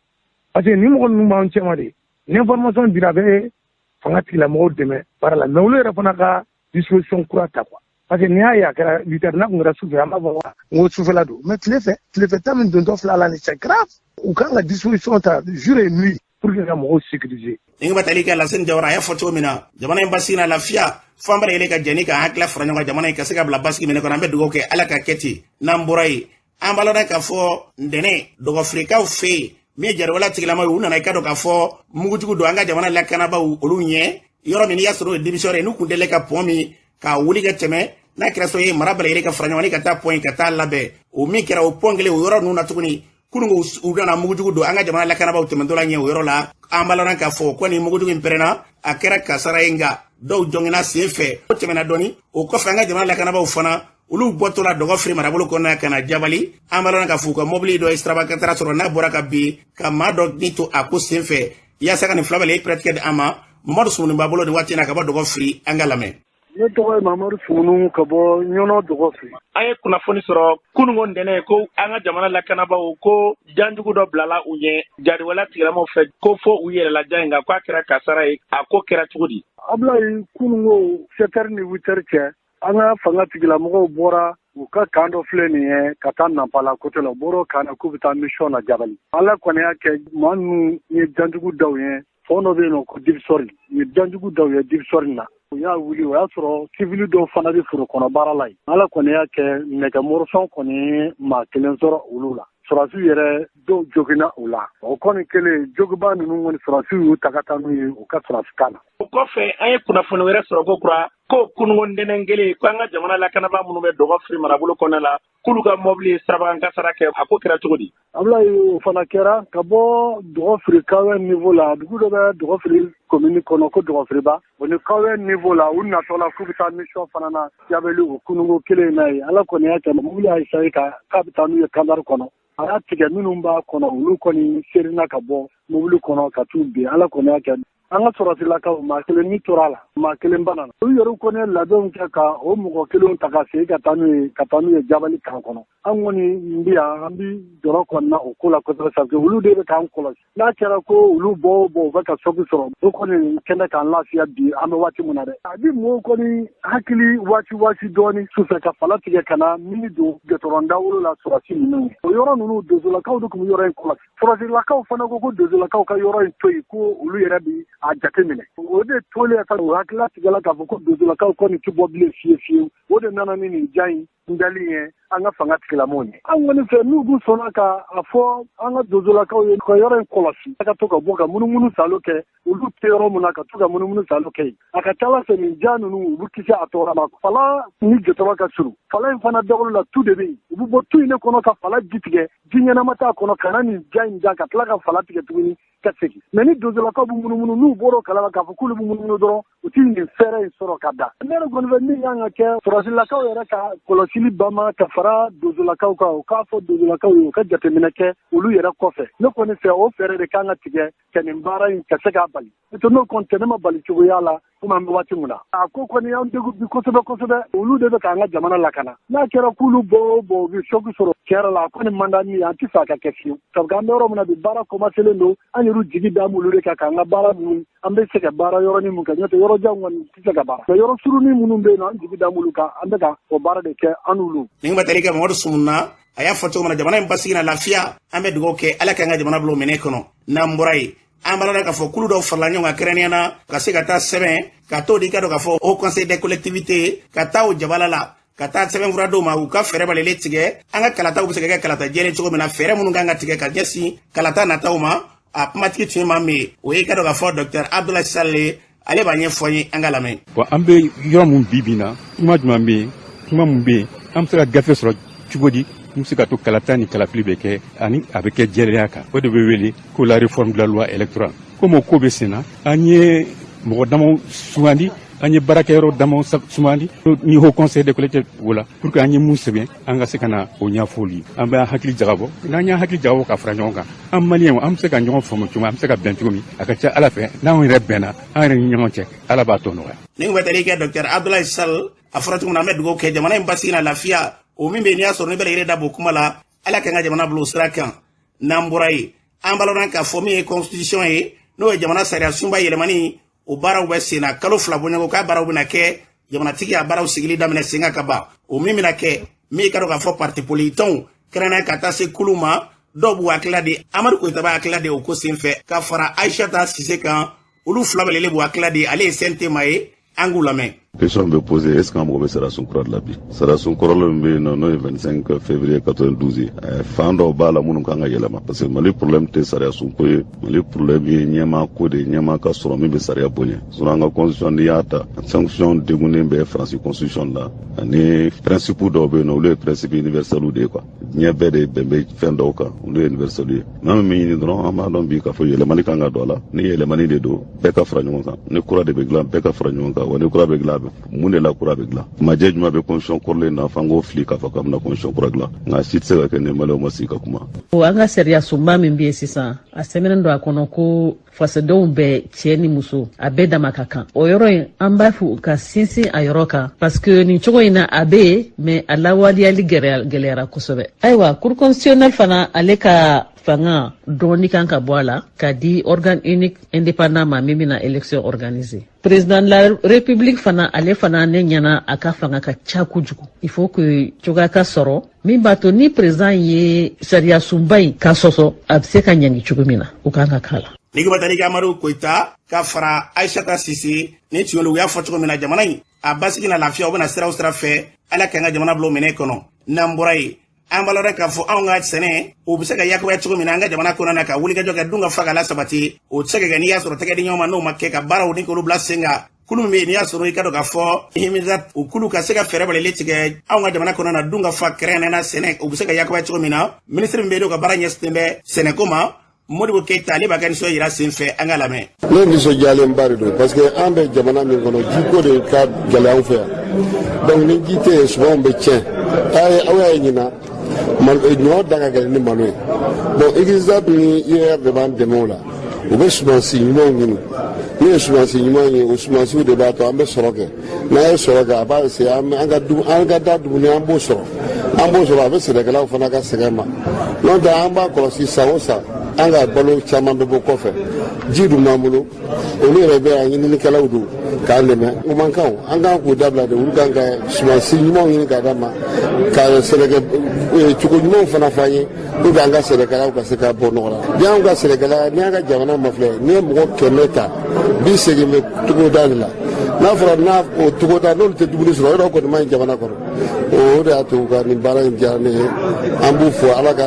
Speaker 6: parce que ni mɔgɔ ninnu b'an cɛma de, ni information dira, a bɛ fanga tigilamɔgɔw dɛmɛ baara la. Mais olu yɛrɛ fana ka disposition kura ta quoi, parce que n'i y'a ye a kɛra 8 heures, n'a tun kɛra sufɛ, an b'a fɔ
Speaker 7: n ko sufɛla don, mais tile fɛ, tilefɛ ta min dontɔ filɛ a la nin, c'est grave. U kan ka disposition ta jour et nuit
Speaker 6: pour que ka mɔgɔw sécuriser.
Speaker 2: Ni ka tali kɛ Laseni Jawara a y'a fɔ cogo min na, jamana in basigi na lafiya, fo an bɛɛ lajɛlen ka jɛni ka hakilila fara ɲɔgɔn kan, jamana in ka se ka bila basigi minɛ kɔnɔ. An bɛ dugawu kɛ, Ala ka kɛ ten. N'an bɔra yen, an b'a lɔn k'a fɔ ntɛnɛn dɔgɔfirikaw fɛ yen, min ye jariwala tigilama ye, u nana i ka dɔn k'a fɔ mugujugu don an ka jamana lakanabaaw olu ɲɛ yɔrɔ min n'i y'a sɔrɔ o ye démission ye, n'u kun deli ka pont min k'a wuli ka tɛmɛ, n'a kɛra so ye mara bɛɛ lajɛlen ka fara ɲɔgɔn kan ka taa pont in ka taa labɛn, o min kɛra o pont kelen o yɔrɔ ninnu na tuguni, kunun u nana mugujugu don an ka jamana lakanabaaw tɛmɛtɔla ɲɛ o yɔrɔ la. An b'a lɔn k'a fɔ ko nin mugujugu in pɛrɛnna, a kɛra kasara ye, nka dɔw jɔngina sen fɛ. O tɛmɛna dɔɔni, o kɔfɛ an ka jamana lakanabaaw fana, olu bɔtɔ la Dɔgɔfiri marabolo kɔnɔna ka na Jabali, an b'a lɔn k'a fɔ u ka mobili dɔ ye siraba kasara sɔrɔ, n'a bɔra ka bin ka maa dɔ ni to a ko sen fɛ. Yaasa ka nin fila bɛɛ pɛrɛtigɛ di an ma, Mamadu Sumuni b'a bolo nin waati in na ka bɔ Dɔgɔfiri, an ka lamɛn.
Speaker 8: Ne tɔgɔ ye Mamadu Sumunu ka bɔ Ɲɔnɔ Dɔgɔfiri.
Speaker 1: An ye kunnafoni sɔrɔ kununko ntɛnɛn ko an ka jamana lakanabaaw ko janjugu dɔ bilala u ɲɛ jariwala tigilamaw fɛ, ko fo u yɛrɛla jan in kan, k'a kɛra kasara ye. A ko kɛra cogo di?
Speaker 8: Abulayi, kununko 7 heures ni 8 heures cɛ, an ka fanga tigilamɔgɔw bɔra u ka camp dɔ filɛ nin ye ka taa Nanpala côté la. U bɔra o camp na k'u bɛ taa mission na Jabali. Ala kɔni y'a kɛ, maa ninnu ye janjugu da u ye pont dɔ bɛ yen nɔ ko Dibisɔri, u ye janjugu da u ye Dibisɔri na. U y'a wuli, o y'a sɔrɔ civil dɔw fana bɛ foro kɔnɔ baara la yen. Ala kɔni y'a kɛ, nɛgɛmɔrɔsɔn kɔni ye maa kelen sɔrɔ olu la. Sɔrɔdasiw yɛrɛ dɔw joginna u la. O kɔni kɛlen, jogiba ninnu kɔni, sɔrɔdasiw y'u ta ka taa n'u ye u ka sɔrɔdasi camp na.
Speaker 1: O kɔfɛ, an ye kunnafoni wɛrɛ sɔrɔ ko kura ko kununko ntɛnɛn kelen ko an ka jamana lakanabaa minnu bɛ Dɔgɔfiri marabolo kɔnɔna la, k'olu ka mɔbili ye sirabakan kasara kɛ. A ko kɛra cogo di?
Speaker 8: Abulayi, o fana kɛra ka bɔ Dɔgɔfiri Kawɛ niveau la, dugu dɔ bɛ Dɔgɔfiri commune kɔnɔ ko Dɔgɔfiriba, o ni Kawɛ niveau la, u natɔ la k'u bɛ taa mission fana na Jabali, o kununko kelen in na yen. Ala kɔni y'a kɛ, mobili y'a essayer ka k'a bɛ taa n'u ye kandari kɔnɔ. A y'a tigɛ, minnu b'a kɔnɔ, olu kɔni serina ka bɔ mobili kɔnɔ ka t'u bin. Ala kɔni y'a kɛ, an ka sɔrɔsilakaw maa kelen ni tora a la, maa kelen banana. Olu yɛrɛ kɔni ye labɛnw kɛ ka o mɔgɔ kelenw ta ka segin ka taa n'u ye Jabali kan kɔnɔ. An kɔni bi yan, an bi jɔrɔ kɔni na o ko la kosɛbɛ, parce que olu de bɛ k'an kɔlɔsi. N'a kɛra ko olu bɔ o bɔ, u bɛ ka choc sɔrɔ, o kɔni kɛnɛ k'an lafiya bi. An bɛ waati min na dɛ, a bi mɔgɔw kɔni hakili waati waati dɔɔni sufɛ ka fala tigɛ ka na mini don gɛtɔrɔn dawolo la. Sɔrɔsi ninnu, o yɔrɔ ninnu, donsolakaw de tun bɛ yɔrɔ in kɔlɔsi. Sɔrɔsilakaw fana ko ko donsolakaw ka yɔrɔ in to yen, ko olu yɛrɛ bi a jate minɛ. O de tolen ka o hakilila tigɛla k'a fɔ ko donsolakaw kɔni ti bɔ bilen fiye fiyewu. O de nana ni nin ja in dali ye an ka fanga tigilamɔgɔw ye. An kɔni fɛ, n'u dun sɔnna ka a fɔ an ka donsolakaw ye ka yɔrɔ in kɔlɔsi, ka to ka bɔ ka munumunu salo kɛ, olu tɛ yɔrɔ min na, ka to ka munumunu salo kɛ yen, a ka ca ala fɛ, nin ja ninnu, u bɛ kisi a tɔɔrɔ ma. Fala ni gɛtɔrɔ ka surun, fala in fana dawolo la, tu de bɛ yen. U bɛ bɔ tu in de kɔnɔ ka fala ji tigɛ, ji ɲɛnama t'a kɔnɔ, ka na nin ja in da, ka tila ka fala tigɛ tuguni ka segin. Mɛ ni donsolakaw bɛ munumunu, n'u bɔra o kalama k'a fɔ k'olu bɛ munumunu dɔrɔn, u ti nin fɛɛrɛ in sɔrɔ ka da. Ne yɛrɛ kɔni fɛ, min kan ka kɛ, sɔrɔsilakaw yɛrɛ ka kɔlɔsili banma ka fara donsolakaw kan, u k'a fɔ donsolakaw ye u ka jateminɛ kɛ olu yɛrɛ kɔfɛ. Ne kɔni fɛ, o fɛɛrɛ de kan ka tigɛ ka nin baara in ka se k'a bali. N'o n'o kɔni tɛ, ne ma bali cogoya la komi an bɛ waati min na. A ko kɔni y'an degun bi kosɛbɛ kosɛbɛ. Olu de bɛ k'an ka jamana lakana. N'a kɛra k'olu bɔ o bɔ, u bɛ choc sɔrɔ, tiɲɛ yɛrɛ la, a kɔni man d'an ye, an tɛ fɛ a ka kɛ fiyewu, sabu an bɛ yɔrɔ min na bi, baara commencélen don. An yɛrɛ jigi da olu de kan k'an ka baara ninnu, an bɛ se ka baara yɔrɔnin mun kɛ. N'o tɛ, yɔrɔ jan kɔni tɛ se ka baara mɛ. Yɔrɔ surunin minnu bɛ yen nɔ, an jigi da olu kan, an bɛ ka o baara de kɛ, an n'olu.
Speaker 2: Nin bɛ tali kɛ Mamadu Sumuna, a y'a fɔ cogo min na, jamana in basigi na lafiya, an bɛ dugawu kɛ, Ala k'an ka jamana bila o minɛ kɔnɔ. N'an bɔra yen, an b'a k'a fɔ kulu dɔw farala ɲɔgɔn kan kɛrɛnkɛrɛnnenya na ka se ka taa sɛbɛn ka t'o di, ka dɔn k'a fɔ Haut Conseil des collectivités, ka taa o jabala la, ka taa sɛbɛnfura dɔw ma, u ka fɛɛrɛ balelen tigɛ, an ka kalataw bɛ se ka kɛ kalata jɛlen cogo min na, fɛɛrɛ minnu kan ka tigɛ ka ɲɛsin kalata nataw ma. A kumatigi tun ye maa min ye, o ye ka dɔn k'a fɔ docteur Abdoulaye Sall, ale b'a ɲɛfɔ an ye, an ka lamɛn.
Speaker 9: Bon, an bɛ yɔrɔ mun bi bi na, kuma jumɛn bɛ yen, kuma mun bɛ yen, an bɛ se ka gafe sɔrɔ cogo di n bɛ se ka to kalata ni kalafili bɛ kɛ ani a bɛ kɛ jɛlenya kan? O de bɛ wele ko la réforme de la loi électorale. Komi o ko bɛ sen na, an ye mɔgɔ damaw sugandi, an ye baarakɛyɔrɔ damaw sugandi ni Haut Conseil des collectivités o la, pour que an ye mun sɛbɛn, an ka se ka na o ɲɛfɔ ye. An bɛ hakili jagabɔ, n'an y'an hakili jagabɔ ka fara ɲɔgɔn kan, an maliyɛnw, an bɛ se ka ɲɔgɔn faamu cogo min, an bɛ se ka bɛn cogo min. A ka ca Ala fɛ, n'anw yɛrɛ bɛnna an yɛrɛ ni ɲɔgɔn cɛ, Ala b'a tɔ nɔgɔya.
Speaker 2: Nin bɛ tali kɛ docteur Abdoulaye Sall, a fɔra cogo min na, an bɛ dugawu kɛ jamana in basigi na lafiya, o min bɛ yen, n'i y'a sɔrɔ ni bɛɛ lajɛlen da b'o kuma la, Ala k'an ka jamana bila o sira kan. N'an bɔra yen, an b'a lɔn k'a fɔ min ye constitution ye, n'o ye jamana sariya sunba yɛlɛmani, o baaraw bɛ sen na. Kalo 2 bɔɲɔgɔn k'a baaraw bɛna kɛ, jamanatigi y'a baaraw sigili daminɛ sen kan ka ban. O min bɛna kɛ min, ka dɔn k'a fɔ parti politique kɛrɛnkɛrɛn ka taa se kulu ma, dɔw b'u hakilila di. Amadu Koyita b'a hakilila di o ko sen fɛ ka fara Ayisata Sise kan, olu fila bɛɛ lajɛlen b'u hakilila di. Ale ye CNT ma ye, an k'u lamɛn.
Speaker 10: Question bɛ poser: est ce que an mago bɛ sariyasun kura de la bi? Sariyasun kɔrɔlen min bɛ yen nɔ, n'o ye 25 février 92 ye, fan dɔw b'a la minnu kan ka yɛlɛma, parce que Mali problème tɛ sariyasun ko ye. Mali problème ye ɲɛmaa ko de ye, ɲɛmaa ka sɔrɔ min bɛ sariya bonya. Sinon an ka constitution, n'i y'a ta, sanction degunnen bɛ Faransi constitution la, ani principe dɔw bɛ yen nɔ, olu ye principe universel de ye quoi. Diɲɛ bɛɛ de bɛn bɛ fɛn dɔw kan, olu ye universel ye. N'an bɛ min ɲini dɔrɔn, an b'a dɔn bi k'a fɔ yɛlɛmani kan ka don a la. Ni yɛlɛmani de don, bɛɛ ka fara ɲɔgɔn kan. Ni kura de bɛ dilan, bɛɛ ka fara ɲɔgɔn kan. Wa ni kura bɛ dilan, mun de la kura bɛ dilan? Majɛ jumɛn bɛ constitution kɔrɔlen na f'an k'o fili k'a fɔ k'an bɛna constitution kura dilan? Nka si tɛ se ka kɛ ni maliyɛnw ma sigi ka kuma.
Speaker 11: An ka sariya sunba min bɛ yen sisan, a sɛbɛnnen don a kɔnɔ ko fasodenw bɛɛ, cɛɛ ni muso, a bɛɛ dama ka kan. O yɔrɔ in, an b'a fɔ ka sinsin a yɔrɔ kan, parce que nin cogo in na, a bɛ yen, mais a lawaleyali gɛlɛyara kosɛbɛ. Ayiwa, Cour constitutionnelle fana, ale ka fanga dɔɔni kan ka bɔ a la ka di organe unique indépendant ma min bɛna élection organiser. Président de la République fana, ale fana, ne ɲɛna, a ka fanga ka ca kojugu. Il faut que cogoya ka sɔrɔ min b'a to ni président ye sariya sunba in ka sɔsɔ, a bɛ se ka ɲangi cogo min na, o kan ka k'a la.
Speaker 2: Ni Batariki Amadu Koyita ka fara Ayisata Sise ni tiɲɛ, u y'a fɔ cogo min na, jamana in a basigi na lafiya, u bɛna siraw sira fɛ, Ala k'an ka jamana bila o minɛ kɔnɔ. N'an bɔra yen, an b'a lɔn k'a fɔ anw ka sɛnɛ, o bɛ se ka yakubaya cogo min na an ka jamana kɔnɔ na, ka wulikajɔ kɛ dun ka fa ka lasabati, o tɛ se ka kɛ n'i y'a sɔrɔ tɛgɛ di ɲɔgɔn ma, n'o ma kɛ ka baaraw ni k'olu bila sen kan. Kulu min bɛ yen, n'i y'a sɔrɔ i ka dɔn k'a fɔ himisa, o kulu ka se ka fɛɛrɛ balalen tigɛ anw ka jamana kɔnɔ na, dun ka fa, kɛrɛnkɛrɛnnenya la sɛnɛ, o bɛ se ka yakubaya cogo min na. Minisiri min bɛ yen, n'o ka baara ɲɛsinnen bɛ sɛnɛko ma, Modibo Keyita, ale b'a ka nisɔn yira sen fɛ, an ka lamɛn.
Speaker 12: Ne nisɔndiyalenba de don, parce que an bɛ jamana min kɔnɔ, jiko de ka gɛlɛn an fɛ yan. Donc ni ji tɛ yen, sumanw bɛ tiɲɛ. Aw y'a ye ɲinan Ɲɔ da ka gɛlɛn ni malo ye. Bon, ICRISAT ni IER de b'an dɛmɛ o la. U bɛ sumansi ɲumanw ɲini. N'u ye sumansi ɲuman ye, o sumansiw de b'a to an bɛ sɔrɔ kɛ. N'an ye sɔrɔ kɛ, a b'a se an ka da dumuni, an b'o sɔrɔ, an b'o sɔrɔ. A bɛ sɛnɛkɛlaw fana ka sɛgɛn ma. N'o tɛ, an b'a kɔlɔsi, san o san, an ka balo caman bɛ bɔ kɔfɛ. Ji dun b'an bolo. Olu yɛrɛ bɛ yan, ɲininikɛlaw don k'an dɛmɛ. O man kan, an kan k'u dabila de. Olu kan ka sumansi ɲumanw ɲini k'a d'an ma, ka sɛnɛkɛ cogo ɲumanw fana fɔ an ye, pour que an ka sɛnɛkɛlaw ka se ka bɔ nɔgɔ la. Ni anw ka sɛnɛkɛla, ni an ka jamana ma filɛ, n'i ye mɔgɔ 100 ta, 80 bɛ togoda de la. N'a fɔra n'a o togoda n'olu tɛ dumuni sɔrɔ, yɔrɔ kɔni man ɲi jamana kɔnɔ. O de y'a to ka nin baara in diyara ne ye. An b'u fo. Ala ka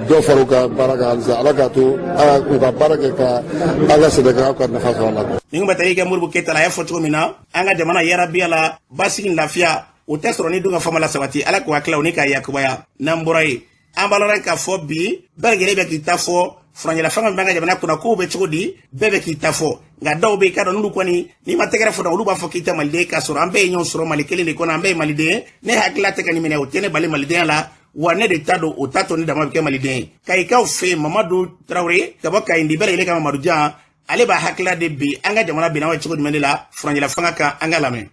Speaker 12: dɔ fara u ka baara kan halisa. Ala k'a to u ka baara kɛ ka an ka sɛnɛkɛlaw ka nafa sɔrɔ a la.
Speaker 2: Nin kun bɛ taa i kɛ Modibo Keyita la. A y'a fɔ cogo min na, an ka jamana yarabiya la, basigi ni lafiya, o tɛ sɔrɔ ni dun ka fama la sabati. Ala k'o hakililaw ni k'a yakubaya. N'an bɔra yen, an b'a lɔn k'a fɔ bi, bɛɛ lajɛlen bɛ k'i ta fɔ furancɛla fanga min b'an ka jamana kunna, kow bɛ cogo di, bɛɛ bɛ k'i ta fɔ. Nka dɔw bɛ yen, k'a dɔn n'olu kɔni n'i ma tɛgɛrɛ fɔ, olu b'a fɔ k'i tɛ maliden, k'a sɔrɔ an bɛɛ ye ɲɔgɔn sɔrɔ Mali kelen de kɔnɔ, an bɛɛ ye maliden ye. Ne hakilila tɛ ka nin minɛ, o tɛ ne bali malidenya la wa. Ne de ta don, o ta to ne dama bɛ kɛ maliden ye. Kayikaw fɛ yen, Mamadu Tarawele ka bɔ Kayindi, bɛɛ lajɛlen ka Mamadu Jan, ale b'a hakilila de bi an ka jamana binna cogo jumɛn de la furancɛla fanga kan. An ka lamɛn.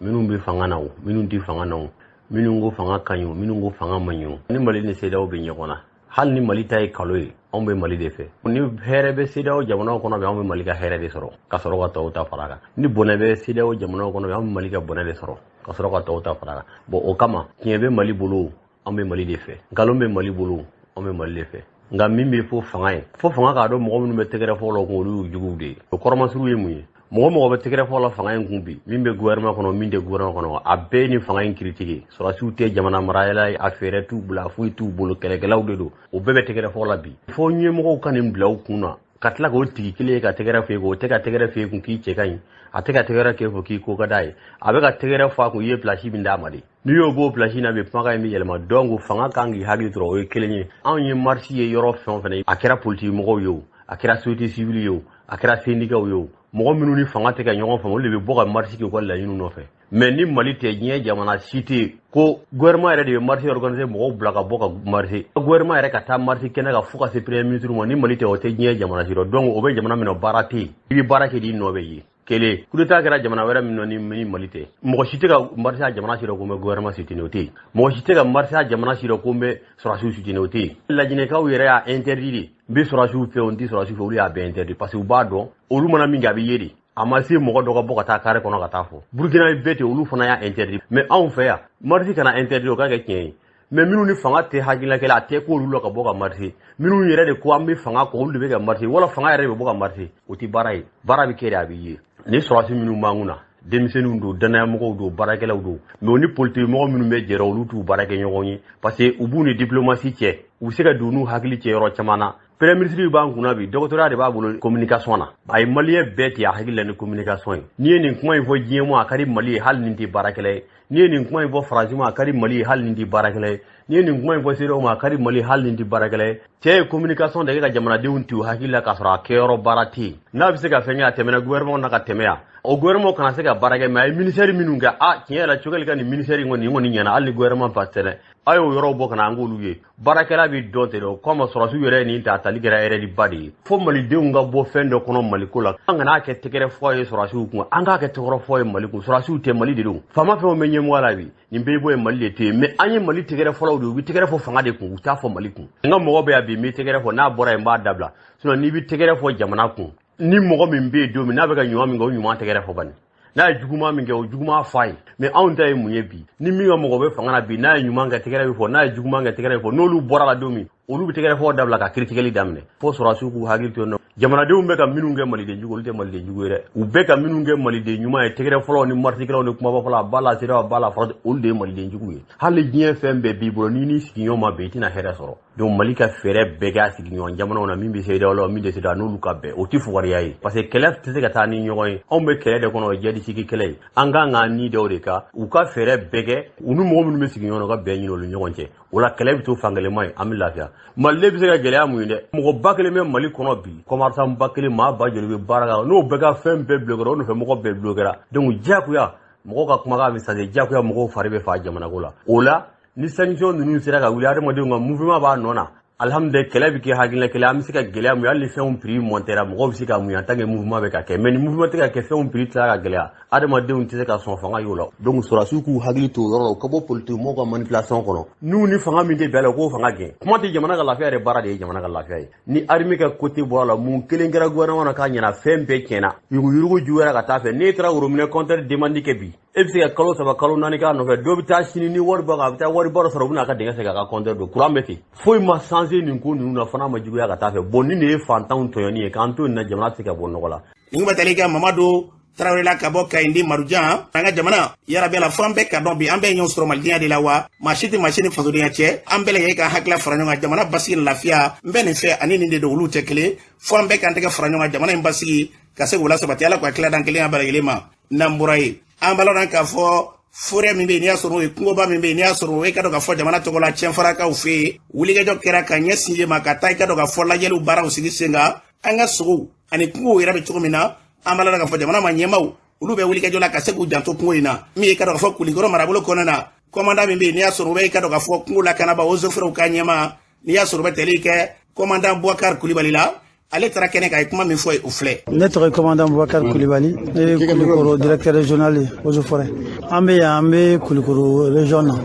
Speaker 13: Minnu bɛ fanga na o, minnu tɛ fanga na o, minnu ko fanga ka ɲi o, minnu ko fanga man ɲi o, ni Mali ni CEDEAO bɛ ɲɔgɔn na, hali ni Mali ta ye kalo ye, anw bɛ Mali de fɛ. Ni hɛrɛ bɛ CEDEAO jamanaw kɔnɔ bi, anw bɛ Mali ka hɛrɛ de sɔrɔ ka sɔrɔ ka tɔw ta fara a kan. Ni bɔnɛ bɛ CEDEAO jamanaw kɔnɔ bi, anw bɛ Mali ka bɔnɛ de sɔrɔ ka sɔrɔ ka tɔw ta fara a kan. Bon, o kama, tiɲɛ bɛ Mali bolo, anw bɛ Mali de fɛ. Nkalon bɛ Mali bolo, anw bɛ Mali de fɛ. Nka min bɛ fo fanga ye, fo fanga k'a dɔn, mɔgɔ minnu bɛ tɛgɛrɛ fɔ la kun, olu y'u juguw de ye. O kɔrɔmasuru ye mun ye? Mɔgɔ mɔgɔ bɛ tɛgɛrɛ fɔ la fanga in kun bi, min bɛ gouvernement kɔnɔ, min tɛ gouvernement kɔnɔ, a bɛɛ ni fanga in critique. Sɔrɔdasiw tɛ jamana marayala ye, a fɛɛrɛ t'u bolo, a foyi t'u bolo, kɛlɛkɛlaw de don. O bɛɛ bɛ tɛgɛrɛ fɔ la bi. Fo ɲɛmɔgɔw ka nin bila u kun na, ka tila k'o tigi kelen ye ka tɛgɛrɛ fɔ e kun. O tɛ ka tɛgɛrɛ fɔ e kun k'i cɛ ka ɲi, a tɛ ka tɛgɛrɛ k'e fɔ k'i ko ka d'a ye, a bɛ ka tɛgɛrɛ fɔ a kun i ye place min d'a ma de. N'i y'o b'o place na bi, kumakan in bɛ yɛlɛma. Donc fanga kan k'i hakili to, o ye kelen ye. Anw ye marche ye yɔrɔ fɛn o fɛn, a kɛra politique mɔgɔw ye o, a kɛra société civile ye o, a kɛra syndicat ye o, mɔgɔ minnu ni fanga tɛ ka ɲɔgɔn faamu, olu de bɛ bɔ ka marche kɛ u ka laɲiniw nɔfɛ. Mais ni Mali tɛ, diɲɛ jamana si tɛ yen ko gouvernement yɛrɛ de bɛ marche organiser, mɔgɔw bila ka bɔ ka marche, gouvernement yɛrɛ ka taa marche kɛnɛ kan fo ka se premier ministre ma. Ni Mali tɛ, o tɛ diɲɛ jamana si rɔ. Donc o bɛ jamana min na, baara tɛ yen, i bɛ baara kɛ de, i nɔ bɛ ye. Kelen, coup d'état kɛra jamana wɛrɛ min na ni Mali tɛ, mɔgɔ si tɛ ka marche a jamana si rɔ ko n bɛ gouvernement soutenir, o tɛ yen. Mɔgɔ si tɛ ka marche a jamana si rɔ ko n bɛ sɔrɔdasiw soutenir, o tɛ yen. Lajinɛkaw yɛrɛ y'a interdit de. N bɛ sɔrɔdasiw fɛ o, n tɛ sɔrɔdasiw fɛ, olu y'a bɛɛ interdit, parce que u b'a dɔn olu mana min kɛ, a bɛ ye de. A ma se mɔgɔ dɔ ka bɔ ka taa carré kɔnɔ ka taa fɔ. Burukina bɛɛ ten, olu fana y'a interdit. Mais anw fɛ yan, marche kana interdit, o ka kɛ tiɲɛ ye. Mais minnu ni fanga tɛ hakilina kɛlɛ, a tɛ k'olu la ka bɔ ka marche. Minnu yɛrɛ de ko an bɛ fanga kɔ, olu de bɛ ka marche, wala fanga yɛrɛ de bɛ bɔ ka marche. O tɛ baara ye. Baara bɛ kɛ de, a bɛ ye. Ni sɔrɔdasi minnu b'an kunna, denmisɛnninw don, danayamɔgɔw don, baarakɛlaw don. Mais o ni politiki mɔgɔ minnu bɛ jɛrɛ, olu t'u baara kɛ ɲɔgɔn ye, parce que u b'u ni diplomatie cɛ, u bɛ se ka don n'u hakili cɛ yɔrɔ caman na. Premier ministre b'an kunna bi, dɔgɔtɔrɔya de b'a bolo communication na. A ye maliyɛn bɛɛ ten a hakili la ni communication ye. N'i ye nin kuma in fɔ diɲɛ ma, a ka di Mali ye, hali ni tɛ baarakɛla ye. N'i ye nin kuma in fɔ Faransi ma, a ka di Mali ye, hali ni tɛ baarakɛla ye. N'i ye nin kuma in fɔ CEDEAO ma, a ka di Mali ye, hali ni tɛ baarakɛla ye. Cɛ ye communication de kɛ ka jamanadenw ti u hakili la, k'a sɔrɔ a kɛyɔrɔ baara tɛ yen. N'a bɛ se ka fɛn kɛ, a tɛmɛna gouvernement na ka tɛmɛ yan, o gouvernement kana se ka baara kɛ. Mais a ye ministère minnu kɛ, a tiɲɛ yɛrɛ la, Choguel ka nin ministère in kɔni, nin kɔni ɲɛna, hali ni gouvernement fa tɛ. A y'o yɔrɔw bɔ ka na, an k'olu ye. Baarakɛla bɛ dɔn ten de. O kama, sɔrɔdasiw yɛrɛ ye nin ta, a tali kɛra erreur ba de ye. Fo malidenw ka bɔ fɛn dɔ kɔnɔ Maliko la. An kana kɛ tɛgɛrɛ fɔ ye sɔrɔdasiw kun, an k'a kɛ tɛgɛrɛ fɔ ye Mali kun. Sɔrɔdasiw tɛ, Mali de don. Faama fɛn o bɛ ɲɛmɔgɔ la bi, nin bɛɛ bɔ ye, Mali de tɛ yen. Mais an ye Mali tɛgɛrɛ fɔlɔw de ye, u bɛ tɛgɛrɛ fɔ fanga de kun, u t'a fɔ Mali kun. N ka mɔgɔ bɛ yan bi, n bɛ tɛgɛrɛ fɔ, n'a bɔra yen, n b'a dabila. Sinon n'i bɛ tɛgɛrɛ fɔ jamana kun, ni mɔgɔ min bɛ yen don min n'a bɛ ka ɲuman min kɛ, o ɲuman tɛgɛrɛ fɔ bani. N'a ye juguman min kɛ, o juguman f'a ye. Mais anw ta ye mun ye bi? Ni min ka mɔgɔ bɛ fanga na bi, n'a ye ɲuman kɛ, tɛgɛrɛ bɛ fɔ. N'a ye juguman kɛ, tɛgɛrɛ bɛ fɔ. N'olu bɔra la don min, olu bɛ tɛgɛrɛ fɔ dabila ka kiritigɛli daminɛ. Fo sɔrɔdasiw k'u hakili to yen nɔ. Jamanadenw bɛ ka minnu kɛ maliden jugu, olu tɛ maliden jugu ye dɛ. U bɛ ka minnu kɛ maliden ɲuman ye, tɛgɛrɛ fɔlɔw ni marisikɛlaw ni kumaba fɔlɔ, a ba la CEDEAO, a ba la France, olu de ye maliden jugu ye. Hali diɲɛ fɛn bɛɛ b'i bolo, n'i n'i sigiɲɔgɔn ma bɛn, i tɛna hɛrɛ sɔrɔ. Donc Mali ka fɛɛrɛ bɛɛ kɛ a sigiɲɔgɔn jamanaw na, min bɛ CEDEAO la, min tɛ CEDEAO, n'olu ka bɛn, o tɛ fugariya ye, parce que kɛlɛ tɛ se ka taa ni ɲɔgɔn ye. Anw bɛ kɛlɛ de kɔnɔ, o ye jihadisigi kɛlɛ ye. An kan k'an ni da o de kan. U ka fɛɛrɛ bɛɛ kɛ, u ni mɔgɔ minnu bɛ sigi ɲɔgɔn na, u ka bɛn ɲini olu ɲɔgɔn cɛ. O la, kɛlɛ bɛ to fankelenma ye, an bɛ lafiya. Maliden bɛ se ka gɛlɛya mun ye dɛ? Mɔgɔ 1000 bɛ Mali kɔnɔ bi, commerçant 1000, maa ba joli bɛ baara kan, n'o bɛɛ ka fɛn bɛɛ bloqué, o nɔfɛ mɔgɔ bɛɛ bloqué. Donc diyagoya mɔgɔw ka kumakan bɛ sase, diyagoya mɔgɔw fari bɛ faga jamanako la. O la, Ni sanction ninnu sera ka wuli adamadenw kan, mouvement b'a nɔ na. Alhamdulilayi, kɛlɛ bɛ kɛ hakilina kɛlɛ, an bɛ se ka gɛlɛya mun, hali ni fɛnw prix montera, mɔgɔw bɛ se ka mun en tant que mouvement bɛ ka kɛ. Mais ni mouvement tɛ ka kɛ, fɛnw prix tila ka gɛlɛya, adamadenw tɛ se ka sɔn fanga y'o la. Donc sɔrɔdasiw k'u hakili to o yɔrɔ la, u ka bɔ politique mɔgɔw ka manipulation kɔnɔ. N'u ni fanga min tɛ bɛn a la, u k'o fanga gɛn. Kuma tɛ jamana ka lafiya yɛrɛ, baara de ye jamana ka lafiya ye. Ni armée ka côté bɔra la, mun kelen kɛra gouvernement na k'a ɲɛna? Fɛn bɛɛ tiɲɛna, yuruguyurugu juguyara ka taa fɛ. N'e taara woromina compteur demande kɛ bi, e bɛ se ka kalo 3, kalo 4 k'a nɔfɛ. Dɔ bɛ taa sini ni wari b'a kan, a bɛ taa wari ba dɔ sɔrɔ, u bɛna a ka dingɛ segin, a ka compteur don. Courant bɛ ten, foyi ma changer nin ko ninnu na, fana ma juguya ka taa fɛ. Bon, nin de ye fantanw tɔɲɔni ye. K'an to nin na, jamana tɛ se ka bɔ nɔgɔ la.
Speaker 2: Nin bɛ tali kɛ Mamadu Tarawele la ka bɔ Kayindi Marujan. An ka jamana yarabi la, fo an bɛɛ ka dɔn bi an bɛɛ ye ɲɔgɔn sɔrɔ malidenya de la wa. Maa si tɛ maa si ni fasodenya cɛ. An bɛɛ lajɛlen ka hakilila fara ɲɔgɔn kan jamana basigi ni lafiya. N bɛ nin fɛ ani nin de don, olu tɛ kelen. Fo an bɛɛ k'an tɛgɛ fara ɲɔgɔn kan jamana in basigi ka se k'o lasabati. Ala k'o hakilila dan kelenya bɛɛ lajɛlen ma. N'an bɔra yen, an b'a lɔn k'a fɔ forêt min bɛ yen, n'i y'a sɔrɔ o ye kungoba min bɛ yen, n'i y'a sɔrɔ o ye ka dɔn k'a fɔ jamana tɔgɔ la Cɛnfarakaw fɛ yen, wulikajɔ kɛra ka ɲɛsin yen ma ka taa i ka dɔn k'a fɔ lajɛliw baaraw sigi sen kan, an ka sogow ani kungow yɛrɛ bɛ cogo min na. An b'a lɔn k'a fɔ jamana ma ɲɛmaaw, olu bɛ wulikajɔ la ka se k'u janto kungo in na. Min ye ka dɔn k'a fɔ Kulikɔrɔ marabolo kɔnɔna na, commandant min bɛ yen, n'i y'a sɔrɔ o bɛ i ka dɔn k'a fɔ kungo lakanaba eaux et forêts ka ɲɛmaa, n'i y'a sɔrɔ o bɛ tali kɛ commandant Boubacar Kulibali la, ale taara kɛnɛ kan, a ye kuma min fɔ ye, o filɛ.
Speaker 14: Ne tɔgɔ ye commandant Boubacar Kulibali, ne ye Kulikoro directeur régional ye eaux et forêts. An bɛ yan, an bɛ Kulikoro région na,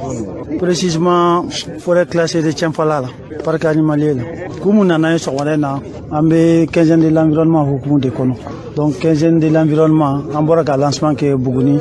Speaker 14: précisément forêt classée de Tienfala la, parc animalier la. Kun mun nana ye sɔgɔmada in na, an bɛ quinzaine de l'environnement hukumu de kɔnɔ. Donc quinzaine de l'environnement, an bɔra ka lancement kɛ Buguni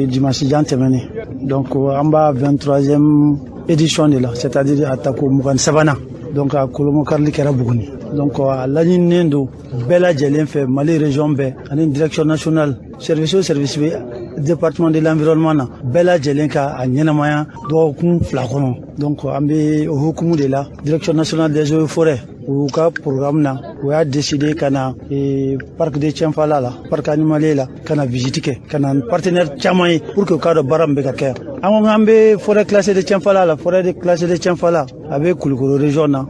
Speaker 14: dimanche jan tɛmɛnen. Donc an b'a 23e édition de la, c'est-à-dire a tako 23nan. Donc a kolomokarili kɛra Buguni. Donc a laɲininen don bɛɛ lajɛlen fɛ, Mali région bɛɛ ani direction nationale, service o service bɛ département de l'environnement na, bɛɛ lajɛlen ka a ɲɛnamaya dɔgɔkun 2 kɔnɔ. Donc an bɛ o hukumu de la, direction nationale des eaux et forêts, u ka programme na, u y'a décidé ka na parc de Tienfala la, parc animalier la, ka na visite kɛ, ka na partenaire caman ye pour que u k'a dɔn baara min bɛ ka kɛ yan. An ko k'an bɛ forêt classée de Tienfala la. Forêt de classée de Tienfala, a bɛ Kulukoro région na,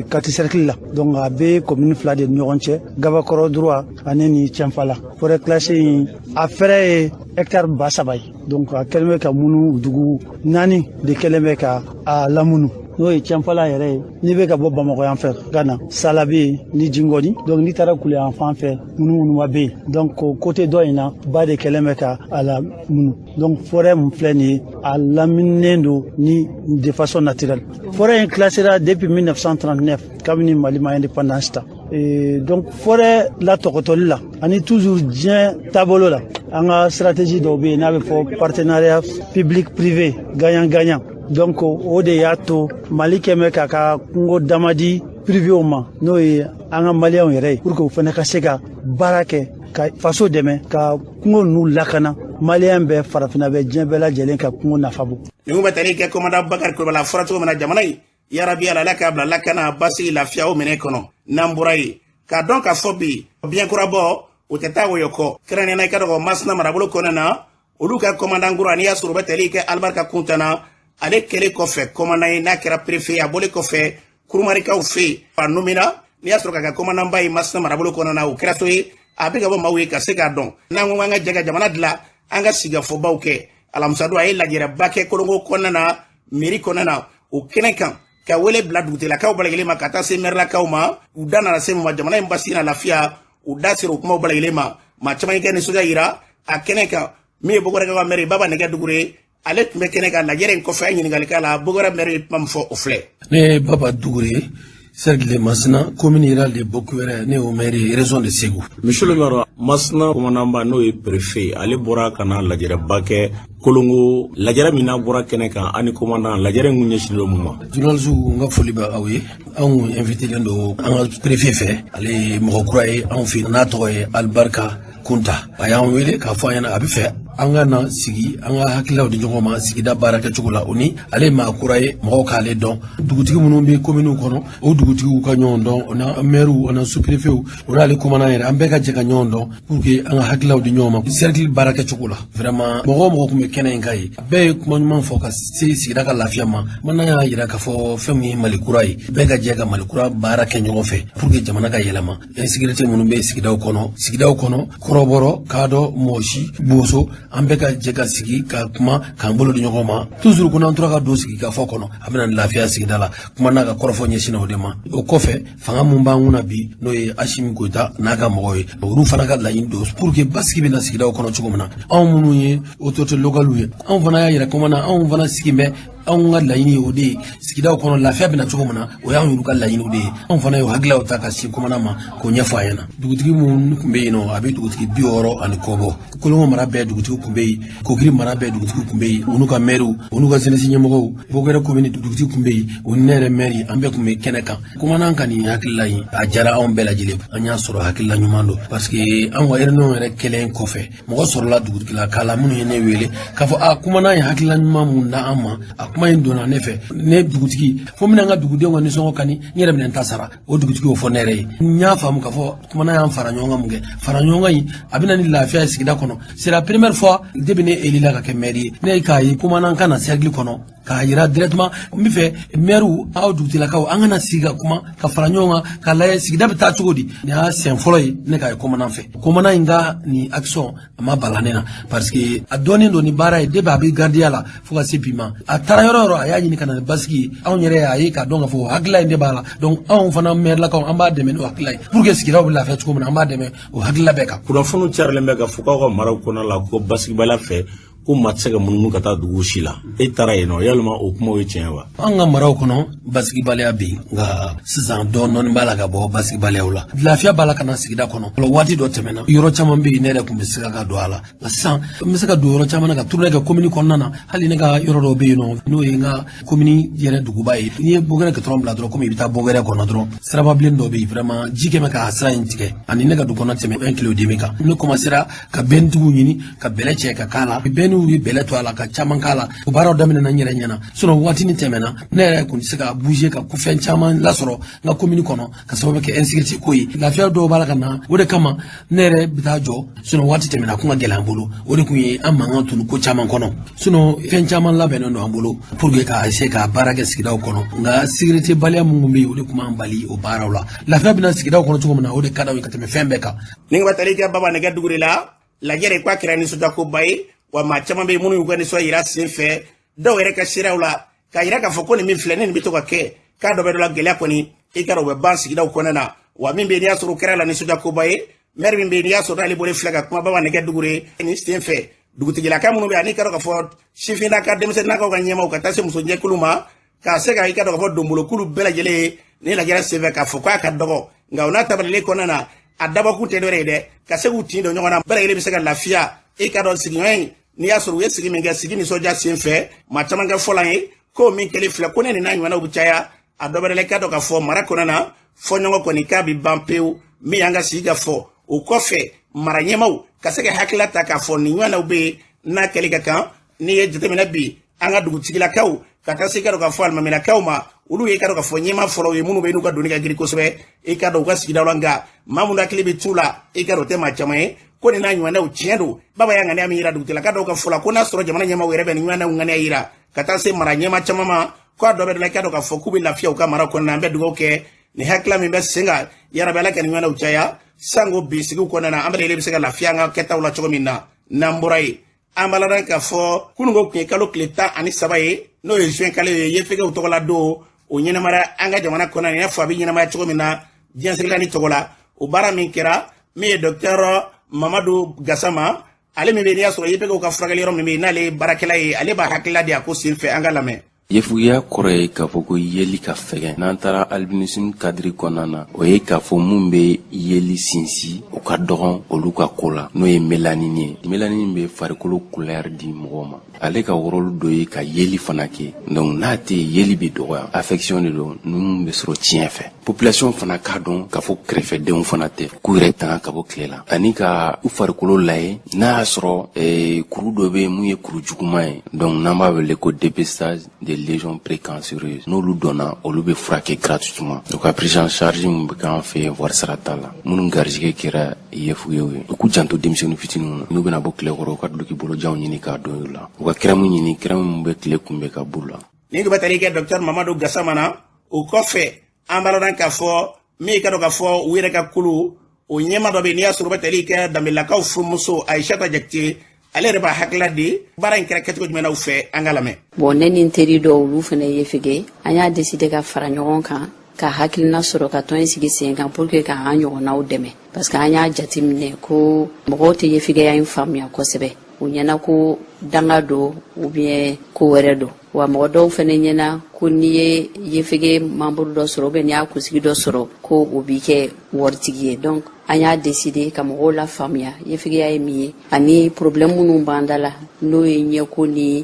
Speaker 14: Kati cercle la. Donc a bɛ commune 2 de ni ɲɔgɔn cɛ, Gabakɔrɔ droit ani ni Tienfala. Forêt classée in, a fɛrɛ ye hectare 3000 ye. Donc a kɛlen bɛ ka munu, dugu 4 de kɛlen bɛ ka a lamunu, n'o ye Tienfala yɛrɛ ye, n'i bɛ ka bɔ Bamakɔ yan fɛ ka na, Sala bɛ yen ni Jingɔni. Donc n'i taara Kule yan fan fɛ, Ŋunuŋunuba bɛ yen. Donc côté dɔ in na, ba de kɛlen bɛ ka a lamunu. Donc forêt mun filɛ nin ye, a lamininen don ni de façon naturelle. Forêt in classera depuis 1939, kabini Mali ma indépendance ta. Et donc forêt la tɔgɔtɔli la ani toujours diɲɛ taabolo la, an ka stratégie dɔw bɛ yen n'a bɛ fɔ partenariat public privé gagnant gagnant. Donc o de y'a to Mali kɛn bɛ k'a ka kungo damadi privéw ma, n'o ye an ka maliyɛnw yɛrɛ ye, pour que u fana ka se ka baara kɛ ka faso dɛmɛ ka kungo ninnu lakana. Maliyɛn bɛɛ, farafinna bɛɛ, diɲɛ bɛɛ lajɛlen ka kungo nafa bɔ.
Speaker 2: Nin bɛ tali kɛ commandant Bakari Kulubali, a fɔra cogo min na, jamana in yarabi ala, ala k'a bila lakana, basigi, lafiya o minɛ kɔnɔ. N'an bɔra yen, k'a dɔn k'a fɔ bi biɲɛkura bɔ o tɛ taa wɔyɔ kɔ, kɛrɛnkɛrɛnnenya i ka dɔgɔ Masina marabolo kɔnɔna na, olu ka commandant kura, n'i y'a sɔrɔ o bɛ tali kɛ Alibarika Kuntana, ale kɛlen kɔfɛ commandant ye, n'a kɛra préfet, a bɔlen kɔfɛ Kurumarikaw fɛ yen, a nomina n'i y'a sɔrɔ ka kɛ commandant ba ye Masina marabolo kɔnɔna na, o kɛra so ye a bɛ ka bɔ maaw ye ka se k'a dɔn. N'an ko k'an ka jɛ ka jamana dilan, an ka sigikafɔbaw kɛ. Alamisadon, a ye lajɛrɛba kɛ Kolongo kɔnɔna na, mairie kɔnɔna na, o kɛnɛ kan ka wele bila dugutigilakaw bɛɛ lajɛlen ma ka taa se mɛrilakaw ma. U da nana se mun ma? Jamana in basigi na lafiya, u da sera o kumaw bɛɛ lajɛlen ma. Maa caman ye kɛ nisɔndiya yira a kɛnɛ kan. Min ye Bokɔrɛkaw ka maire Baba Nɛgɛ Dugure, ale tun bɛ kɛnɛ kan. Lajɛrɛ in kɔfɛ, a ye ɲininkali k'a la. Bokɔrɛ maire ye kuma min fɔ, o filɛ.
Speaker 15: Ne ye Baba Dugure, cercle de Masina, commune rurale de Bokwere, ne y'o maire ye, région de Ségou.
Speaker 16: Monsieur le maire, Masina commandant ba, n'o ye préfet, ale bɔra ka na lajɛrɛba kɛ Kolongo. Lajɛrɛ min n'a bɔra kɛnɛ kan, ani commandant, lajɛrɛ in kun ɲɛsinnen don mun ma?
Speaker 15: Journaliste, n ka foli bɛ aw ye. Anw invité len don an ka préfet fɛ. Ale ye mɔgɔ kura ye anw fɛ, n'a tɔgɔ ye Alibarika Kunta. A y'an wele k'a fɔ an ɲɛna a bɛ fɛ an ka na sigi, an ka hakililaw di ɲɔgɔn ma sigida baara kɛcogo la. O ni ale ye maa kura ye, mɔgɔw k'ale dɔn. Dugutigi minnu bɛ kominiw kɔnɔ, o dugutigiw ka ɲɔgɔn dɔn, o n'a mɛriw, o n'a sous-préfetw, o n'ale commandant yɛrɛ, an bɛɛ ka jɛ ka ɲɔgɔn dɔn pour que an ka hakililaw di ɲɔgɔn ma cercle baara kɛcogo la. Vraiment, mɔgɔ o mɔgɔ tun bɛ kɛnɛ in kan ye, bɛɛ ye kuma ɲuman fɔ ka se sigida ka lafiya ma. Mana y'a yira k'a fɔ fɛn min ye Mali kura ye, bɛɛ ka jɛ ka Mali kura baara kɛ ɲɔgɔn fɛ pour que jamana ka yɛlɛma. Insécurité minnu bɛ sigidaw kɔnɔ, kɔrɔbɔrɔ, kadɔ, mɔsi, boso, An bɛɛ ka jɛ ka sigi ka kuma, k'an bolo di ɲɔgɔn ma. Toujours ko n'an tora ka don sigi ka fɔ kɔnɔ, a bɛna lafiya sigida la. Kuma n'a ka kɔrɔfɔ ɲɛsinna o de ma. O kɔfɛ, fanga mun b'an kunna bi, n'o ye Asimi Goyita n'a ka mɔgɔw ye, olu fana ka laɲini don pour que basigi bɛna sigidaw kɔnɔ cogo min na. Anw minnu ye autorité locale ye, anw fana y'a yira kuma na, anw fana sigi bɛ, anw ka laɲini ye o de ye, sigidaw kɔnɔ lafiya bɛna cogo min na, o y'anw yɛrɛ ka laɲiniw de ye. Anw fana y'o hakililaw ta ka sin commandant ma k'o ɲɛfɔ a ɲɛna. Dugutigi minnu tun bɛ yen nɔ, a bɛ dugutigi 60 ani kɔ bɔ. Kolongo mara bɛɛ dugutigi tun bɛ yen, Kokiri mara bɛɛ dugutigi tun bɛ yen, u n'u ka mɛriw, u n'u ka jeunesse ɲɛmɔgɔw. Bogɛrɛ commune dugutigi tun bɛ yen, o ni ne yɛrɛ mɛri, an bɛɛ tun bɛ kɛnɛ kan. Commandant ka nin hakilila in, a diyara anw bɛɛ lajɛlen. An y'a sɔrɔ hakilila ɲuman don, parce que anw ka réunion yɛrɛ kɛlen kɔfɛ, mɔgɔ sɔrɔla dugutigilaka la minnu ye ne wele k'a fɔ a commandant ye hakilila ɲuman mun da an ma, a kuma in donna ne fɛ. Ne dugutigi fo n bɛna n ka dugudenw ka nisɔngɔ kani, n yɛrɛ bɛna n ta sara. O dugutigi y'o fɔ ne yɛrɛ ye. N y'a faamu k'a fɔ commandant y'an fara ɲɔgɔn kan mun kɛ, fara ɲɔgɔn kan in, a bɛna ni lafiya ye sigida kɔnɔ. C'est la première fois depuis ne élila ka kɛ maire ye, ne k'a ye commandant ka na cercle kɔnɔ k'a yira directement: n bɛ fɛ maire, aw dugutigilakaw, an kana sigi ka kuma, ka fara ɲɔgɔn kan, ka lajɛ sigida bɛ taa cogo di. Nin y'a siɲɛ fɔlɔ ye ne k'a ye commandant fɛ. Commandant in ka nin action, a ma bala ne na, parce que a dɔnnen don ni baara ye depuis a bɛ gardiya la fo ka se bi ma. A taara yɔrɔ o yɔrɔ, a y'a ɲini ka na ni basigi ye. Anw yɛrɛ y'a ye k'a dɔn k'a fɔ hakilila in de b'a la. Donc anw fana maire lakaw, an b'a dɛmɛ n'o hakilila ye pour que sigidaw bɛ lafiya cogo min na, an b'a dɛmɛ o hakilila bɛɛ kan.
Speaker 16: Kunnafoniw carilen bɛ ka fɔ k'aw ka maraw kɔnɔ la ko basigibaliya fɛ, ko maa tɛ se ka munumunu ka taa dugu si la. E taara yen nɔ, yalima o kumaw ye tiɲɛ wa?
Speaker 15: An ka maraw kɔnɔ, basigibaliya bɛ yen, nka sisan dɔɔni dɔɔni b'a la ka bɔ basigibaliyaw la. Lafiya b'a la ka na sigida kɔnɔ. Waati dɔ tɛmɛna, yɔrɔ caman bɛ yen, ne yɛrɛ tun bɛ siga ka don a la, nka sisan n bɛ se ka don yɔrɔ caman na ka tournée kɛ commune kɔnɔna na. Hali ne ka yɔrɔ dɔw bɛ yen nɔ, n'o ye n ka commune yɛrɛ duguba ye, n'i ye Bogɛrɛ goudron bila dɔrɔn, komi i bɛ taa Bogɛrɛ kɔnɔ dɔrɔn, sirababilen dɔ bɛ yen, vraiment ji kɛmɛ k'a sira in tigɛ ani ne ka du kɔnɔ tɛmɛ 1 kilo demi kan. Ne commencera ka bɛntigiw ɲini ka bɛlɛ cɛ ka k'a la. Bɛnniw ye bɛlɛ to a la ka caman k'a la. O baaraw daminɛna n yɛrɛ ɲɛna. Sinon waatinin tɛmɛna, ne yɛrɛ kun tɛ se ka bouger ka fɛn caman lasɔrɔ n ka commune kɔnɔ ka sababu kɛ insécurité ko ye. Lafiya dɔw b'a la ka na, o de kama ne yɛrɛ bɛ taa jɔ. Sinon waati tɛmɛna, a kun ka gɛlɛn an bolo. O de kun ye an mankan tunu ko caman kɔnɔ. Sinon fɛn caman labɛnnen don an bolo pour que ka essayer ka baara kɛ sigidaw kɔnɔ, nka sécurité baliya mun bɛ yen, o de kun b'an bali o baaraw la. Lafiya bɛna sigidaw kɔnɔ cogo min na, o de ka d'anw ye ka tɛmɛ fɛn bɛɛ kan.
Speaker 2: Ni ka taali kɛ Baba Nɛgɛ dugu de la, lajɛ ko a kɛra nisɔndiyakoba ye wa. Maa caman bɛ yen minnu y'u ka nisɔn yira sen fɛ, dɔw yɛrɛ ka seerew la k'a yira k'a fɔ ko nin min filɛ, ni nin bɛ to ka kɛ, k'a dɔ bɛ dɔ la, gɛlɛya kɔni, i ka o bɛ ban sigidaw kɔnɔna na wa. Min bɛ yen, n'i y'a sɔrɔ o kɛra la nisɔndiyakoba ye, maire min bɛ yen, n'i y'a sɔrɔ n'ale bolo filɛ ka kuma Baba Nɛgɛ dugu de nin sen fɛ, dugutigilaka minnu bɛ yen, ani ka dɔn k'a fɔ sifinnaka, denmisɛnninnakaw ka ɲɛmaaw, ka taa se musojɛkulu ma, k'a se ka i ka dɔn k'a fɔ donbolokulu bɛɛ lajɛlen ye ni lajɛrɛ senfɛ k'a fɔ k'a ka dɔgɔ. Nka o n'a tabalilen kɔnɔna na, a dabɔkun tɛ dɔwɛrɛ ye dɛ, ka se k'u tin don ɲɔgɔn na, bɛɛ lajɛlen bɛ se ka lafiya. I ka dɔn sigiɲɔgɔn in, n'i y'a sɔrɔ u ye sigi min kɛ, sigi nisɔndiya sen fɛ, maa caman kɛ fɔlan ye ko min kɛlen filɛ, ko ne nin n'a ɲɔgɔnnaw bɛ caya, a dɔ bɛrɛ la, i ka dɔn k'a fɔ mara kɔnɔna na, fɔɲɔgɔn kɔni k'a bɛ ban pewu. Min y'an ka sigi ka fɔ o kɔfɛ, mara ɲɛmaw ka se ka hakilila ta k'a fɔ nin ɲɔgɔnnaw bɛ yen n'a kɛli ka kan. N'i ye jateminɛ bi, an ka dugutigilakaw ka taa se i ka dɔn k'a fɔ alimaminakaw ma, olu ye i ka dɔn k'a fɔ ɲɛmaa fɔlɔw ye minnu bɛ n'u ka doni ka girin kosɛbɛ, i ka dɔn u ka sigidaw la. Nka maa minnu hakili bɛ t'u la, i ka dɔn o tɛ maa caman ye ko nin n'a ɲɔgɔnnaw tiɲɛ don. Baba y'a ŋaniya min yira dugutigilaka dɔw ka fɔ la, ko n'a sɔrɔ jamana ɲɛmaaw yɛrɛ bɛ nin ɲɔgɔnnaw ŋaniya yira ka taa se mara ɲɛmaa caman ma, ko a dɔ bɛ dɔ la, i ka dɔn k'a fɔ k'u bɛ lafiya u ka mara kɔnɔna. An bɛ dugawu kɛ nin hakilila min bɛ sen kan, yarabi Ala ka nin ɲɔgɔnnaw caya sango bi sigiw kɔnɔna na, an bɛɛ lajɛlen bɛ se ka lafiya an ka kɛtaw la cogo min na. N'an bɔra yen, an b'a ladɔn k'a fɔ kununko tun ye kalo tile 13 ye, n'o ye juin kalo ye, yefegew tɔgɔla don. O ɲɛnamaya an ka jamana kɔnɔ, i n'a fɔ a bɛ ɲɛnamaya cogo min na diɲɛ seleke tɔgɔ la. O baara min kɛra, min ye docteur Mamadu Gasama, ale min bɛ, n'i y'a sɔrɔ yefegew ka furakɛli yɔrɔ min bɛ yen, n'ale ye baarakɛla ye, ale b'a hakilila di a ko sen fɛ. An ka lamɛn.
Speaker 17: Yefugeya kɔrɔ ye k'a fɔ ko yeli ka fɛgɛn. N'an taara albinisme cadre kɔnɔna na, o ye k'a fɔ mun bɛ yeli sinsin, o ka dɔgɔn olu ka ko la, n'o ye mélanine ye. Mélanine bɛ farikolo couleur di mɔgɔ ma. Ale ka rôle dɔ ye ka yeli fana kɛ. Donc n'a tɛ yen, yeli bɛ dɔgɔya. Affection de don ninnu bɛ sɔrɔ tiɲɛ fɛ. Population fana k'a dɔn k'a fɔ kɛrɛfɛdenw fana tɛ k'u yɛrɛ tanga ka bɔ tile la, ani ka u farikolo lajɛ n'a y'a sɔrɔ kuru dɔ bɛ yen mun ye kuru juguman ye. Donc n'an b'a wele ko dépistage des lésions précancéreuses, n'olu dɔnna, olu bɛ furakɛ gratuitement. U ka prise en charge min bɛ k'an fɛ yen, wari sara t'a la. Minnu garijɛgɛ kɛra yefugew ye, u k'u janto denmisɛnnin fitininw na. N'u bɛna bɔ tile kɔrɔ, u ka duloki bolojanw ɲini k'a don u la, u ka crème ɲini, crème min bɛ tile kunbɛn ka b'u la.
Speaker 2: Nin tun bɛ tali kɛ docteur Mamadu Gasama na. O kɔfɛ, an b'a ladɔn k'a fɔ min ka dɔn k'a fɔ u yɛrɛ ka kulu o ɲɛma dɔ bɛ yen, n'i y'a sɔrɔ u bɛ tali kɛ Danbelakaw furumuso Ayisata Jakite. Ale yɛrɛ b'a hakilila di baara in kɛra kɛcogo jumɛn na u fɛ, an ka lamɛn.
Speaker 18: Bon, ne ni n teri dɔw, olu fana yefege, an y'a décidé ka fara ɲɔgɔn kan ka hakilina sɔrɔ ka tɔn in sigi sen kan pour que k'an ɲɔgɔnnaw dɛmɛ, parce que an y'a jateminɛ ko mɔgɔw tɛ yefegeya in faamuya kosɛbɛ. U ɲɛna ko danga don ou bien ko wɛrɛ don. Wa mɔgɔ dɔw fɛnɛ ɲɛna ko n'i ye yefege membre dɔ sɔrɔ ou bien n'i y'a kunsigi dɔ sɔrɔ, ko o b'i kɛ waritigi ye. Donc an y'a décidé ka mɔgɔw la faamuya yefegeya ye min ye ani problème minnu b'an da la, n'o ye ɲɛko ni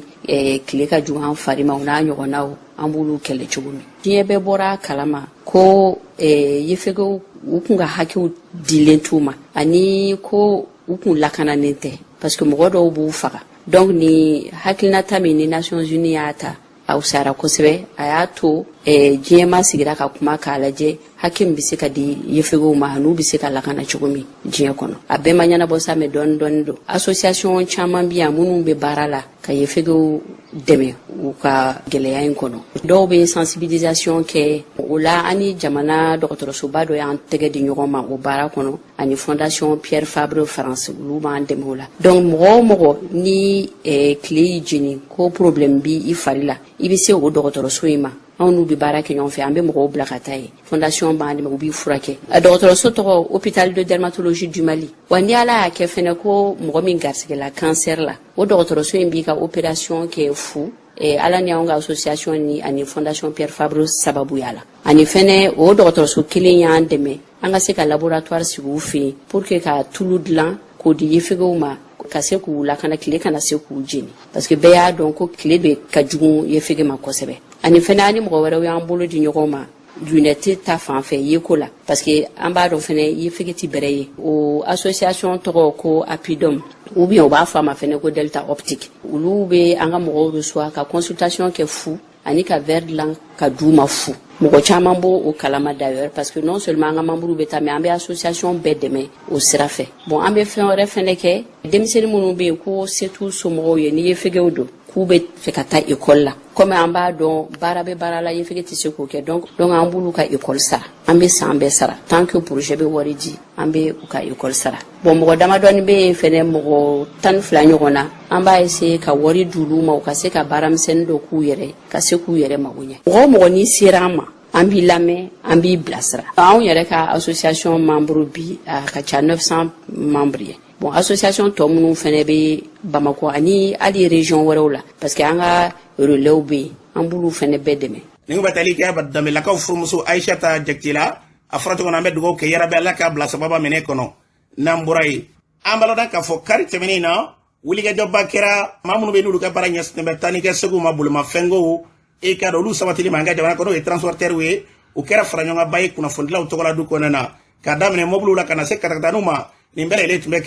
Speaker 18: tile ka jugu an fari ma, o n'a ɲɔgɔnnaw, an b'olu kɛlɛ cogo min. Diɲɛ bɛɛ bɔra a kalama ko yefegew u kun ka hakɛw dilen t'u ma ani ko u kun lakananen tɛ, parce que mɔgɔ dɔw b'u faga. Donc ni hakilinata min ni Nations Unies y'a ta, a fisayara kosɛbɛ. A y'a to diɲɛma sigira ka kuma k'a lajɛ hakɛ min bɛ se ka di yefegew ma, n'u bɛ se ka lakana cogo min diɲɛ kɔnɔ. A bɛɛ ma ɲɛnabɔ sa, mais dɔɔni dɔɔni don. Association caman bɛ yan minnu bɛ baara la ka yefegew dɛmɛ u ka gɛlɛya in kɔnɔ. Dɔw bɛ sensibilisation kɛ o la. Ani jamana dɔgɔtɔrɔsoba dɔ y'an tɛgɛ di ɲɔgɔn ma o baara kɔnɔ, ani Fondation Pierre Fabre France, olu b'an dɛmɛ o la. Donc mɔgɔ o mɔgɔ ni tile y'i jeni ko problème bi i fari la, i bɛ se o dɔgɔtɔrɔso in ma. Anw n'u bɛ baara kɛ ɲɔgɔn fɛ, an bɛ mɔgɔw bila ka taa yen, fondation b'an dɛmɛ, u b'i furakɛ. A dɔgɔtɔrɔso tɔgɔ Hôpital de dermatologie du Mali. Wa ni Ala y'a kɛ fɛnɛ ko mɔgɔ min garisigɛla cancer la, o dɔgɔtɔrɔso in b'i ka opération kɛ fu. Ala ni anw ka association ni ani Fondation Pierre Fabre sababuya la. Ani fɛnɛ o dɔgɔtɔrɔso kelen y'an dɛmɛ an ka se ka laboratoire sigi u fɛ yen pour que ka tulu dilan k'o di yefegew ma, ka se k'u lakana tile kana se k'u jeni, parce que bɛɛ y'a dɔn ko tile bɛ ka jugu yefege ma kosɛbɛ. Ani fɛnɛ ani mɔgɔ wɛrɛw y'an bolo di ɲɔgɔn ma lunette ta fan fɛ yeko la, parce que an b'a dɔn fɛnɛ yefege ti bɛrɛ ye. O association tɔgɔ ko Apidom, ou bien u b'a fɔ a ma fɛnɛ ko Delta Optique. Olu bɛ an ka mɔgɔw reçoit ka consultation kɛ fu ani ka verre dilan ka d'u ma fu. Mɔgɔ caman b'o o kalama d'ailleurs, parce que non seulement an ka membre bɛ taa, mais an bɛ association bɛɛ dɛmɛ o sira fɛ. Bon, an bɛ fɛn wɛrɛ fɛnɛ kɛ. Denmisɛnnin minnu bɛ yen ko se t'u somɔgɔw ye, ni yefegew don, k'u bɛ fɛ ka taa école la, komi an b'a dɔn baara bɛ baara la, yefege tɛ se k'o kɛ, donc an b'olu ka école sara. An bɛ san bɛɛ sara. Tant que projet bɛ wari di, an bɛ u ka école sara. Bon, mɔgɔ damadɔni bɛ yen fɛnɛ, mɔgɔ 12 ɲɔgɔn na, an b'a essayer ka wari d'olu ma, u ka se ka baaramisɛnnin dɔ k'u yɛrɛ, ka se k'u yɛrɛ mago ɲɛ. Mɔgɔ o mɔgɔ n'i sera an ma, an b'i lamɛn, an b'i bilasira. Anw yɛrɛ ka association membre bi, a ka ca 900 membre ye. Bon, association tɔ minnu fɛnɛ bɛ Bamakɔ ani hali région wɛrɛw la, parce que an ka relais bɛ yen, an b'olu fɛnɛ bɛɛ dɛmɛ.
Speaker 2: Nin bɛ tali kɛ Danbelakaw furumuso Ayisata Jakite la. A fɔra cogo min na, an bɛ dugawu kɛ yarabi, Ala k'a bila sababa minɛ kɔnɔ. N'an bɔra yen, an b'a lɔn k'a fɔ kari tɛmɛnen na, wulikajɔba kɛra maa minnu bɛ n'olu ka baara ɲɛsinnen bɛ taa ni kɛ segu ma bolimafɛnko, e k'a dɔn olu sabatili ma an ka jamana kɔnɔ, o ye transportɛriw ye. O kɛra faraɲɔgɔnba ye kunnafonidilaw tɔgɔ la du kɔnɔna na, k'a daminɛ mɔbiliw la ka na se katakataniw ma. Nin bɛɛ lajɛlen tun bɛ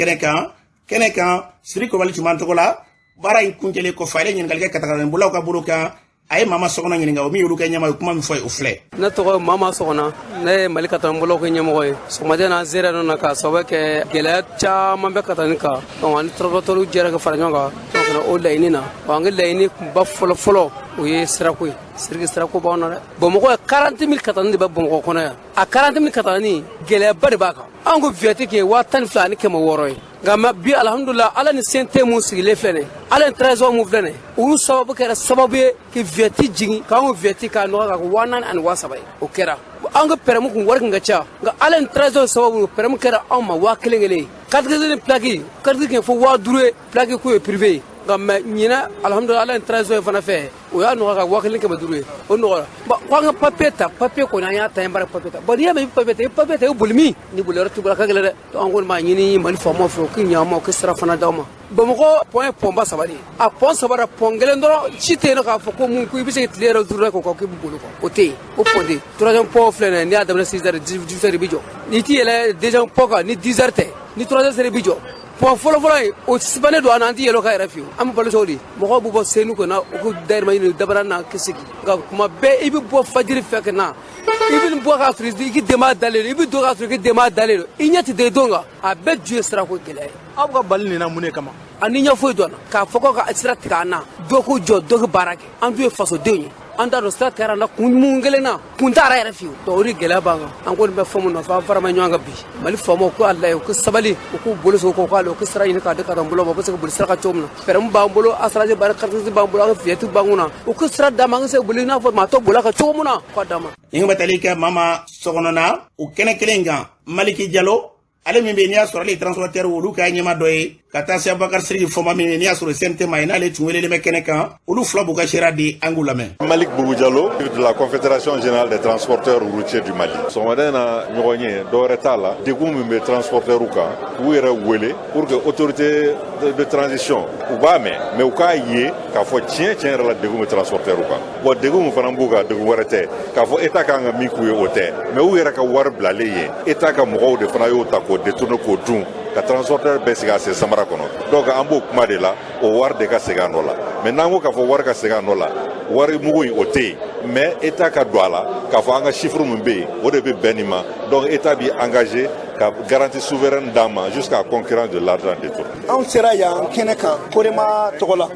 Speaker 2: kɛnɛ kan. Siri Kobali tun b'an tɔgɔ la. Baara in kuncɛlen kɔfɛ, ale ɲininkali kɛ katakataninbolilaw ka bolo kan. A ye Mama Sɔgɔnɔ ɲininka, o min y'olu kɛ ɲɛma ye, kuma min fɔ ye, o filɛ.
Speaker 19: Ne tɔgɔ ye Mama Sɔgɔna, ne ye Mali kataninbolilaw kɛ ɲɛmɔgɔ ye. Sɔgɔmaden na, an sera nɔ na k'a sababu kɛ gɛlɛya caman bɛ katani kan. Donc ani transporteurs jɛra ka fara ɲɔgɔn kan, donc o laɲini na, an ka laɲini kunba fɔlɔ fɔlɔ, o ye sirako ye. Siriki sirako b'anw na dɛ. Bamakɔ ye 40 000 katani de bɛ Bamakɔ kɔnɔ yan. A 40 000 katani, gɛlɛyaba de b'a kan. Anw ko vignette kɛ 12,600 ye, nka ma bi, alhamdulillah, Ala ni CNT mun sigilen filɛ nin, Ala ni transition mun filɛ nin, olu sababu kɛra sababu ye ka vignette jigin, k'anw vignette k'a nɔgɔya k'a kɛ 4000 ani 3000 ye. O kɛra an ka permis kun wari kun ka ca, nka Ala ni transition sababu, permis kɛra anw ma 1000 kelen ye. Carte ni plaque, carte kɛ fo 5000 ye, plaque k'o ye privé ye. Nka mɛ ɲinɛ, alhamdulillah, Ala ni transition fana fɛ, o y'a nɔgɔya ka 1500 ye, o nɔgɔyara. Bon, ko an ka papier ta, papier kɔni an y'a ta, an baara papier ta. Bon, n'i y'a mɛn i bɛ papier ta, i bɛ papier ta, i bɛ boli min ni boli yɔrɔ t'i bolo, a ka gɛlɛn dɛ. Donc an kɔni b'a ɲini Mali faamaw fɛ, u k'i ɲɛ an ma, u ka sira fana d'aw ma. Bamakɔ pont ye pont ba saba de ye. A pont saba la, pont kelen dɔrɔn si tɛ yen nɔ k'a fɔ ko mun ko i bɛ se ka tile yɛrɛ duuru k'o kan k'i bɛ boli kɔ, o tɛ yen, o pont tɛ yen. Troisième pont filɛ nin ye, n'i y'a daminɛ 6 heures, 18 heures i bɛ jɔ. N'i ti yɛlɛ deuxième pont kan ni 10 heures tɛ, ni 3 heures sera i bɛ jɔ. Pont fɔlɔ-fɔlɔ in, o sibannen don an na, an ti yɛlɛ o kan yɛrɛ fiyewu. An bɛ balo cogo di? Mɔgɔw bɛ bɔ Senu ka na, u ko dayirimɛ ɲini dabara na ka segin. Nka kuma bɛɛ i bɛ bɔ fajiri fɛ ka na, i bɛ bɔ k'a sɔrɔ i k'i denbaya dalen don, i bɛ don k'a sɔrɔ i k'i denbaya dalen don, i ɲɛ tɛ da i don kan. A bɛɛ ju ye sirako gɛlɛya ye.
Speaker 20: Aw ka bali nin na mun de kama?
Speaker 19: Ani ɲɛ foyi dɔn na k'a fɔ ko ka sira tigɛ an na, dɔ k'u jɔ, dɔ ka baara kɛ. An dun ye fasodenw ye. An t'a dɔn sira tigɛra an na kun mun kelen na, kun t'a yɛrɛ fiyewu. Donc o de gɛlɛya b'an kan. An kɔni bɛ fɛn mun nɔfɛ, an farama ɲɔgɔn kan bi. Mali faamaw ko a lajɛ, u ka sabali, u k'u bolo sɔgɔ k'o k'ale, u ka sira ɲini k'a di ka bolo ma, u bɛ se ka boli sira kan cogo min na. Permis b'an bolo, assurance b'an carte b'an bolo, an ka vignette b'an kunna. U ka sira d'an ma, an ka se ka boli i n'a fɔ maa tɔ bolila kan cogo min na, k'a d'an ma.
Speaker 2: Nin bɛ tali kɛ mama sɔgɔnɔ o kɛnɛ kelen kan. Maliki Jalo, ale min bɛ yen n'i y'a sɔrɔ ale ye transporteur olu ka ɲɛma dɔ ye, ka taa se Abubakar Siriki Fɔma min n'i y'a sɔrɔ CNT ma ye, n'ale tun welelen bɛ kɛnɛ kan, olu fila b'u ka seereya di, an k'u lamɛn.
Speaker 10: Malik Boubou Diallo de la Confédération générale des transporteurs routiers du Mali. Sɔgɔmada in na ɲɔgɔn ye, dɔwɛrɛ t'a la, degun min bɛ transporteurs kan, k'u yɛrɛ wele pour que autorité de transition u b'a mɛn, mais u k'a ye k'a fɔ tiɲɛ tiɲɛ yɛrɛ la, degun bɛ transporteurs kan. Bon, degun min fana b'u kan, degun wɛrɛ tɛ k'a fɔ État kan ka min k'u ye, o tɛ, mais u yɛrɛ ka wari bilalen ye, État ka mɔgɔw de fana y'o ta k'o détourner k'o dun, ka transporteur bɛɛ sigi a sen samara kɔnɔ. Donc an b'o kuma de la, o wari de ka segin a nɔ la. Mais n'an ko k'a fɔ wari ka segin a nɔ la, wari mugu in o tɛ yen, mais État ka don a la k'a fɔ an ka chiffre min bɛ yen, o de bɛ bɛn nin ma. Donc État b'i engagé ka garantie souveraine d'an ma jusqu'à concurrence de l'argent détourné.
Speaker 20: Anw sera yan kɛnɛ kan Korema tɔgɔ la,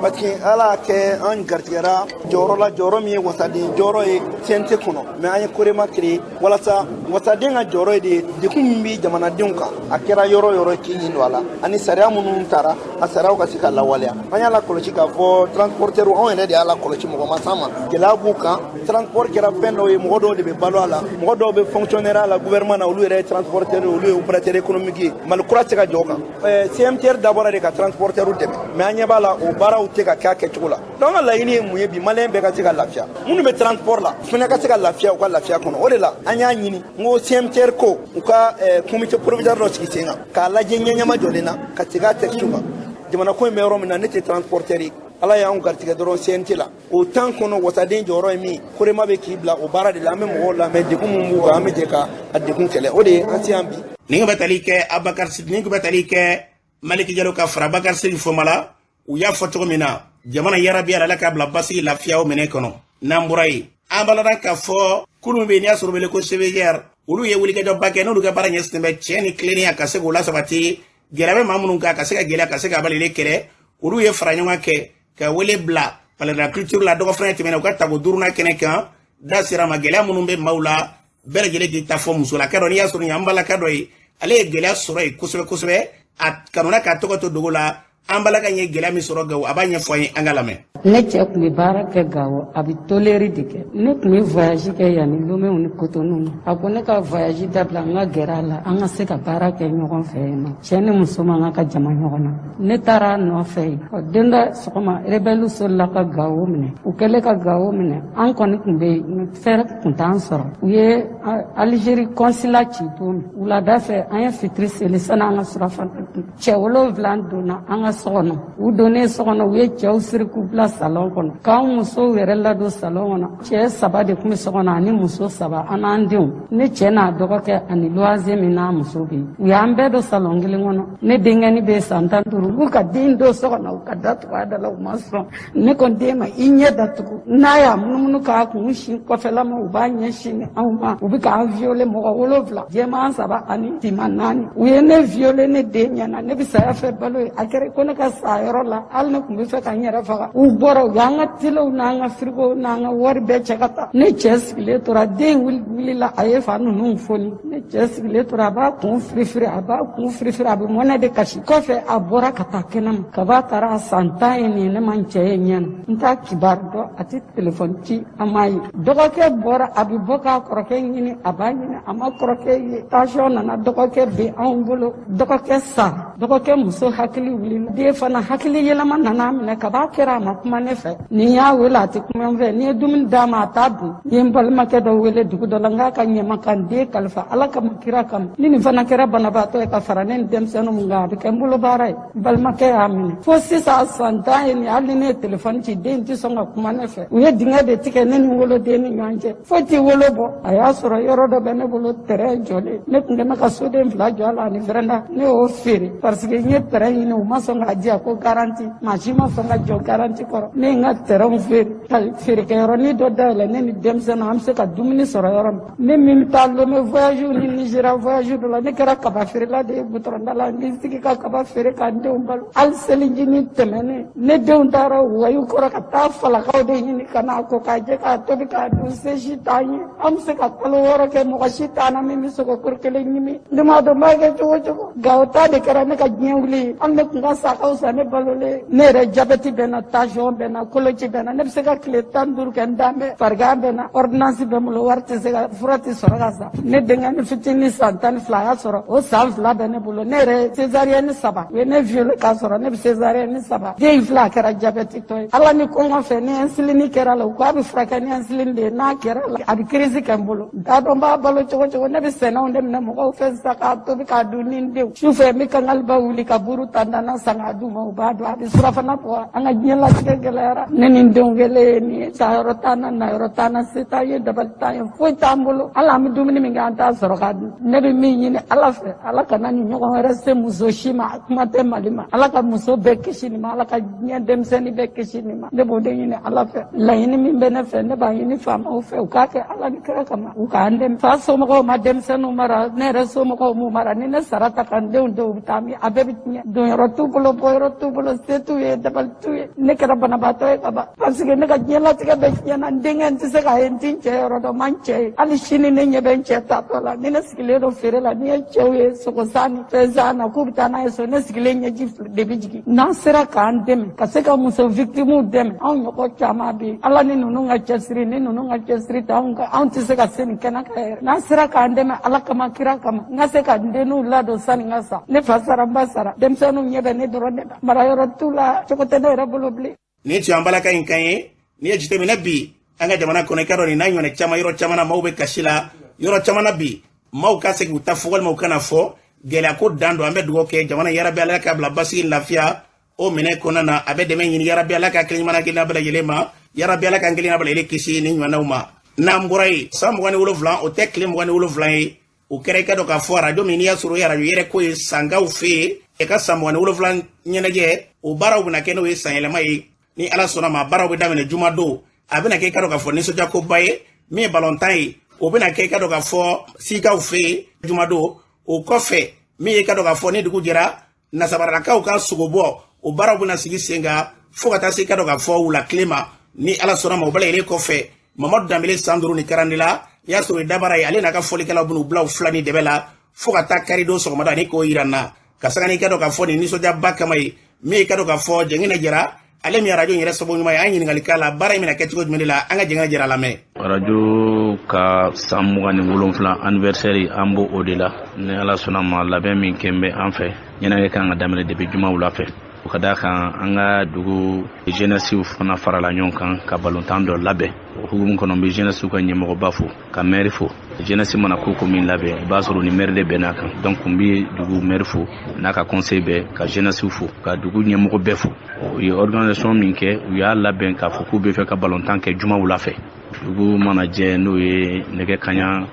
Speaker 20: parce que Ala y'a kɛ an garijɛgɛra jɔyɔrɔ la, jɔyɔrɔ min ye wasaden jɔyɔrɔ ye CNT kɔnɔ. Mais an ye Korema créé walasa wasaden ka jɔyɔrɔ ye de ye degun min bɛ jamanadenw kan, a kɛra yɔrɔ yɔrɔ, k'i ɲin don a la, ani sariya minnu tara, a sariyaw ka se ka lawaleya. An y'a lakɔlɔsi k'a fɔ transporteur, anw yɛrɛ de y'a lakɔlɔsi, mɔgɔ ma s'an ma, gɛlɛya b'u kan. Transport kɛra fɛn dɔw ye, mɔgɔ dɔw de bɛ balo a la, mɔgɔ dɔw bɛ fonctionnaire la gouvernement na, olu yɛrɛ ye transporteur, olu ye opérateur économique ye. Mali kura tɛ se ka jɔ o kan. CMTR dabɔra de ka transporteur dɛmɛ, mais an ɲɛ b'a la, o baaraw tɛ ka kɛ a kɛcogo la. Donc an ka laɲini ye mun ye bi? Maliyɛn bɛɛ ka se ka lafiya, minnu bɛ transport la fana ka se ka lafiya u ka lafiya kɔnɔ. O de la an y'a ɲini n ko CMTR ko u ka comité provisoire dɔ sigi sen kan k'a lajɛ ɲɛɲɛma jɔlen na, ka segin a texte kan. Jamana ko in bɛ yɔrɔ min na, ne tɛ transporteur ye, Ala y'anw garijɛgɛ dɔrɔn CNT la. O temps kɔnɔ, wasaden jɔyɔrɔ ye min, Korema bɛ k'i bila o baara de la. An bɛ mɔgɔw lamɛn, degun min b'u kan, an bɛ jɛ ka a degun kɛlɛ. O de ye an se yan bi.
Speaker 2: Nin bɛ tali kɛ Abakar, nin bɛ tali kɛ Maliki Jalo ka fara Bakari Siriki Fɔma la. U y'a fɔ cogo min na, jamana yarabi, Ala k'a bila basigi lafiya o minɛ kɔnɔ. N'an bɔra yen, an b'a k'a fɔ kulu min bɛ yen n'i y'a sɔrɔ wele ko CVR, olu ye wulikajɔba kɛ, n'olu ka baara ɲɛsinnen bɛ tiɲɛ ni tilennenya ka se k'o lasabati, gɛlɛya bɛ maa minnu kan, ka se ka gɛlɛya ka se ka balile kɛlɛ. Olu ye fara ɲɔgɔn kɛ ka wele bila palais de la culture la dɔgɔ fana tɛmɛna, u ka tago duurunan kɛnɛ kan, da sera ma gɛlɛya minnu bɛ maaw la, bɛɛ lajɛlen k'i ta fɔ. Musolaka dɔ, n'i y'a sɔrɔ nin y'an balaka dɔ ye, ale ye gɛlɛya sɔrɔ yen kosɛbɛ kosɛbɛ, a kanuna k'a tɔgɔ to dogo la. An balaka ye gɛlɛya min sɔrɔ Gawo, a b'a ɲɛfɔ an ye, an ka lamɛn.
Speaker 21: Ne cɛ tun bɛ baara kɛ Gawo, a bɛ tôlerie de kɛ. Ne tun bɛ voyage kɛ yan ni Lomé ni Cotonou. A ko ne ka voyage dabila, n ka gɛrɛ a la, an ka se ka baara kɛ ɲɔgɔn fɛ yen nɔ. Cɛ ni muso man kan ka jama ɲɔgɔn na. Ne taara a nɔfɛ yen. Don dɔ sɔgɔma, rebelle solila ka Gawo minɛ. U kɛlen ka Gawo minɛ, an kɔni tun bɛ yen, fɛrɛ tun t'an sɔrɔ. U ye Algérie consulat ci don min, wulada fɛ, an ye fitiri seli, sani an ka surafana dun, cɛ 7 donna an ka so kɔnɔ. U donnen so kɔnɔ, u ye cɛw siri k'u bila salon kɔnɔ, k'an musow yɛrɛ ladon salon kɔnɔ. Cɛ saba de tun bɛ so kɔnɔ ani muso saba, an n'an denw. Ne cɛ n'a dɔgɔkɛ ani luwanze min n'a muso bɛ yen, u y'an bɛɛ don salon kelen kɔnɔ. Ne denkɛni bɛ san 15, u b'u ka den don so kɔnɔ, u ka datugu a da la. U ma sɔn. Ne ko den ma, i ɲɛ datugu. N'a y'a munumunu k'a kun sin kɔfɛla ma, u b'a ɲɛsin ni anw ma. U bɛ k'an violer, mɔgɔ 7, jɛman saba ani finman naani. U ye ne violer ne den ɲɛna. Ne bɛ saya fɛ balo ye. A kɛra ko ne ka sa yɔrɔ la, hali ne tun bɛ fɛ ka n yɛrɛ faga. U bɔra, u y'an ka telew n'an ka firigow n'an ka wari bɛɛ cɛ ka taa. Ne cɛ sigilen tora, den wulila, a ye fa ninnu foni. Ne cɛ sigilen tora, a b'a kun firifiri, a b'a kun firifiri, a bɛ mɔnɛ de kasi. Kɔfɛ a bɔra ka taa kɛnɛma. Kaba taara, san 10 ye nin ye, ne ma n cɛ ye ɲɛ na, n t'a kibaru dɔn, a tɛ telefɔni ci, an m'a ye. Dɔgɔkɛ bɔra, a bɛ bɔ k'a kɔrɔkɛ ɲini, a b'a ɲini, a ma kɔrɔkɛ ye. Tansiyɔn nana dɔgɔkɛ bin anw bolo, dɔgɔkɛ sara. Dɔgɔkɛ muso hakili wulila, den fana hakili yɛlɛma nana minɛ. Kaba kɛra a ma kuma ne fɛ, ni y'a wele a tɛ kuma n fɛ, n'i ye dumuni d'a ma a t'a dun. N ye n balimakɛ dɔ wele dugu dɔ la, n k'a ka ɲɛma ka n den kalifa Ala kama, kira kama. Ni nin fana kɛra banabaatɔ ye ka fara ne ni denmisɛnninw mun kan, a bɛ kɛ n bolo baara ye. N balimakɛ y'a minɛ fo sisan, san 10 ye nin. Hali ni ne ye telefɔni ci, den tɛ sɔn ka kuma ne fɛ. U ye dingɛ de tigɛ ne ni n woloden ni ɲɔgɔn cɛ, foyi tɛ wolo bɔ. A y'a sɔrɔ yɔrɔ dɔ bɛ ne bolo, terrain jɔlen, ne tun kɛn bɛ ka soden fila jɔ a la ani véranda, ne y'o feere. Parce que n ye terrain ɲini, u ma sɔn k'a di yan ko garantie. Maa si ma sɔn ka jɔ garantie kɔrɔ. Ne ye n ka terrainw feere ka feerekɛyɔrɔnin dɔ dayɛlɛ, ne ni denmisɛnninw an bɛ se ka dumuni sɔrɔ yɔrɔ min. Ne min bɛ taa Lome voyage ni Nigéria voyage dɔ la, ne kɛra kaba feerela de ye gudɔrɔnda la. N bɛ n sigi ka kaba feere ka n denw balo. Hali selijinin tɛmɛnen, ne denw taara wayiw kɔrɔ ka taa falakaw de ɲini ka n'a ko k'a jɛ k'a tobi k'a dun. Se si t'an ye. An bɛ se ka kalo 6 kɛ, mɔgɔ si t'an na min bɛ sogo kuru kelen ɲimi. Ne m'a dɔn n b'a kɛ cogo o cogo. Gawo ta de kɛra ne ka diɲɛ wuli ye. Hali ne tun ka sa ka fisa ne balolen. Ne yɛrɛ jabɛti bɛ n na, tension bɛ n na, koloci bɛ n na. Ne bɛ se ka tile 15 kɛ n dan bɛ. Farigan bɛ n na, ordonnance bɛ n bolo, wari tɛ se ka fura tɛ sɔrɔ ka san. Ne denkɛ ni fitinin san 12, a y'a sɔrɔ o san 2 bɛ ne bolo. Ne yɛrɛ césarienne 3, u ye ne violé k'a sɔrɔ ne bɛ césarienne 3. Den in filɛ, a kɛra jabɛti tɔ ye. Ala ni kɔngɔ fɛ, ni insuline kɛra la, u k'a bɛ furakɛ ni insuline de ye. N'a kɛra la, a bɛ crise kɛ n bolo. N t'a dɔn n b'a balo cogo cogo. Ne bɛ sɛnɛw de minɛ mɔgɔw fɛ sisan k'a tobi k'a dun ni n denw. Su fɛ n bɛ kankaliba wuli ka buru ta nana san k'a d'u ma, u b'a dun. A bɛ surafana bɔ. An ka diɲɛlatigɛ gɛlɛyara. Ne ni n denw kɛlen ye nin ye. Taayɔrɔ t'an na, nayɔrɔ t'an na, se t'an ye, dabali t'an ye, foyi t'an bolo. Hali an bɛ dumuni min kɛ, an t'a sɔrɔ k'a dun. Ne bɛ min ɲini Ala fɛ, Ala kana nin ɲɔgɔn wɛrɛ se muso si ma, kuma tɛ Mali ma. Ala ka muso bɛɛ kisi nin ma, Ala ka diɲɛ denmisɛnnin bɛɛ kisi nin ma. Ne b'o de ɲini Ala fɛ. Laɲini min bɛ ne fɛ, ne b'a ɲini faamaw fɛ, u k'a kɛ Ala ni kira kama, u k'an dɛmɛ. Fa somɔgɔw ma denmisɛnninw mara, ne yɛrɛ somɔgɔw m'u mara. Ni ne sara ta ka n denw denw bɛ taa min, a bɛɛ bɛ tiɲɛ. Donyɔrɔ t'u bolo, bɔyɔrɔ t'u bolo, se t'u ye, dabali t'u ye. Ne kɛra banabaatɔ ye ka ban, parce que ne ka diɲɛlatigɛ bɛɛ tiɲɛna. N denkɛ n tɛ se k'a ye, n tɛ n cɛ yɔrɔ dɔn, n ma n cɛ ye. Hali sini ne ɲɛ bɛ n cɛ taatɔ la. Ni ne sigilen don feere la, n'i ye cɛw ye sogosan ni fɛn san na k'u bɛ taa n'a ye so, ne sigilen ɲɛji de bɛ jigin. N'an sera k'an dɛmɛ ka se ka muso victimew dɛmɛ, anw ɲɔgɔn caman bɛ yen. Ala ni ninnu ka cɛsiri, ni ninnu ka cɛsiri tɛ, anw tɛ se ka se nin kɛnɛ kan yɛrɛ. N'an sera k'an dɛmɛ Ala kama, kira kama, n ka se ka n denninw ladon sani n ka sa. Ne fa sara, n ba sara, denmisɛnninw ɲɛ bɛ ne dɔrɔn de la. Marayɔrɔ t'u la, cogo tɛ ne yɛrɛ bolo bilen.
Speaker 2: Nin tun y'an balaka in kan ye. N'i ye jateminɛ bi an ka jamana kɔnɔ, i k'a dɔn nin n'a ɲɔgɔnna caman, yɔrɔ caman na maaw bɛ kasi la, yɔrɔ caman na bi maaw ka segin u ta fɔ walima u kana fɔ. Gɛlɛya ko dan don. An bɛ dugawu kɛ jamana, yarabi Ala k'a bila basigi ni lafiya o minɛ kɔnɔna na. A bɛ dɛmɛ ɲini, yarabi Ala ka kelen ɲuman kelen bɛɛ lajɛlen ma, yarabi Ala k'an kelen bɛɛ lajɛlen kisi ni ɲɔgɔnnaw ma. N'an bɔra yen, san 27, o tɛ tile 27 ye, o kɛra i ka dɔn k'a fɔ arajo min n'i y'a sɔrɔ o ye arajo yɛrɛ ko ye sankaw fɛ yen, e ka san 27 ɲɛnajɛ, o baaraw bɛna kɛ n'o ye sanyɛlɛma ye. Ni Ala sɔnna ma, baaraw bɛ daminɛ jumadon. A bɛna kɛ i ka dɔn k'a fɔ nisɔndiyakoba ye. Min ye balontan ye, o bɛna kɛ i ka dɔn k'a fɔ sikaw fɛ yen jumadon. O kɔfɛ, min ye i ka dɔn k'a fɔ ni dugu jɛra, nasabaralakaw ka sogobɔ, o baaraw bɛna sigi sen kan fo ka taa se i ka dɔn k'a fɔ wula tile ma. Ni Ala sɔnna ma, o bɛɛ lajɛlen kɔfɛ, Mamadu Danbele san 5 ni karandela, n'i y'a sɔrɔ o ye dabara ye, ale n'a ka fɔlikɛlaw bɛn'u bila u fila ni dɛbɛ la fo ka taa karidon sɔgɔmada ni k'o yira n na ka sanga n'i ka dɔn k'a fɔ nin nisɔndiyaba kama ye. Min ye ka dɔn k'a fɔ Jɛngɛnɛ Jara, ale min arajo yɛrɛ sababu ɲuman ye, an ɲininkali k'a la baara in bɛna kɛ cogo jumɛn de la. An ka Jɛngɛnɛ Jara lamɛn.
Speaker 3: Arajo ka san 27 anniversaire, an b'o o de la. Ni Ala sɔnna ma, labɛn min kɛ bɛ an fɛ, ɲɛnajɛ kan ka daminɛ depuis juma wula fɛ. O ka d'a kan an ka dugu jeunesse fana farala ɲɔgɔn kan ka balontan dɔ labɛn. O hukumu kɔnɔ, n bɛ jeunesse ka ɲɛmɔgɔba fo, ka maire fo. Jeunesse mana ko ko min labɛn, i b'a sɔrɔ ni maire de bɛnn'a kan. Donc n bɛ dugu maire fo n'a ka conseil bɛɛ, ka jeunesse fo, ka dugu ɲɛmɔgɔ bɛɛ fo. U ye organisation min kɛ, u y'a labɛn k'a fɔ k'u bɛ fɛ ka balontan kɛ juma wula fɛ. Dugu mana jɛ, n'o ye nɛgɛ kanɲɛ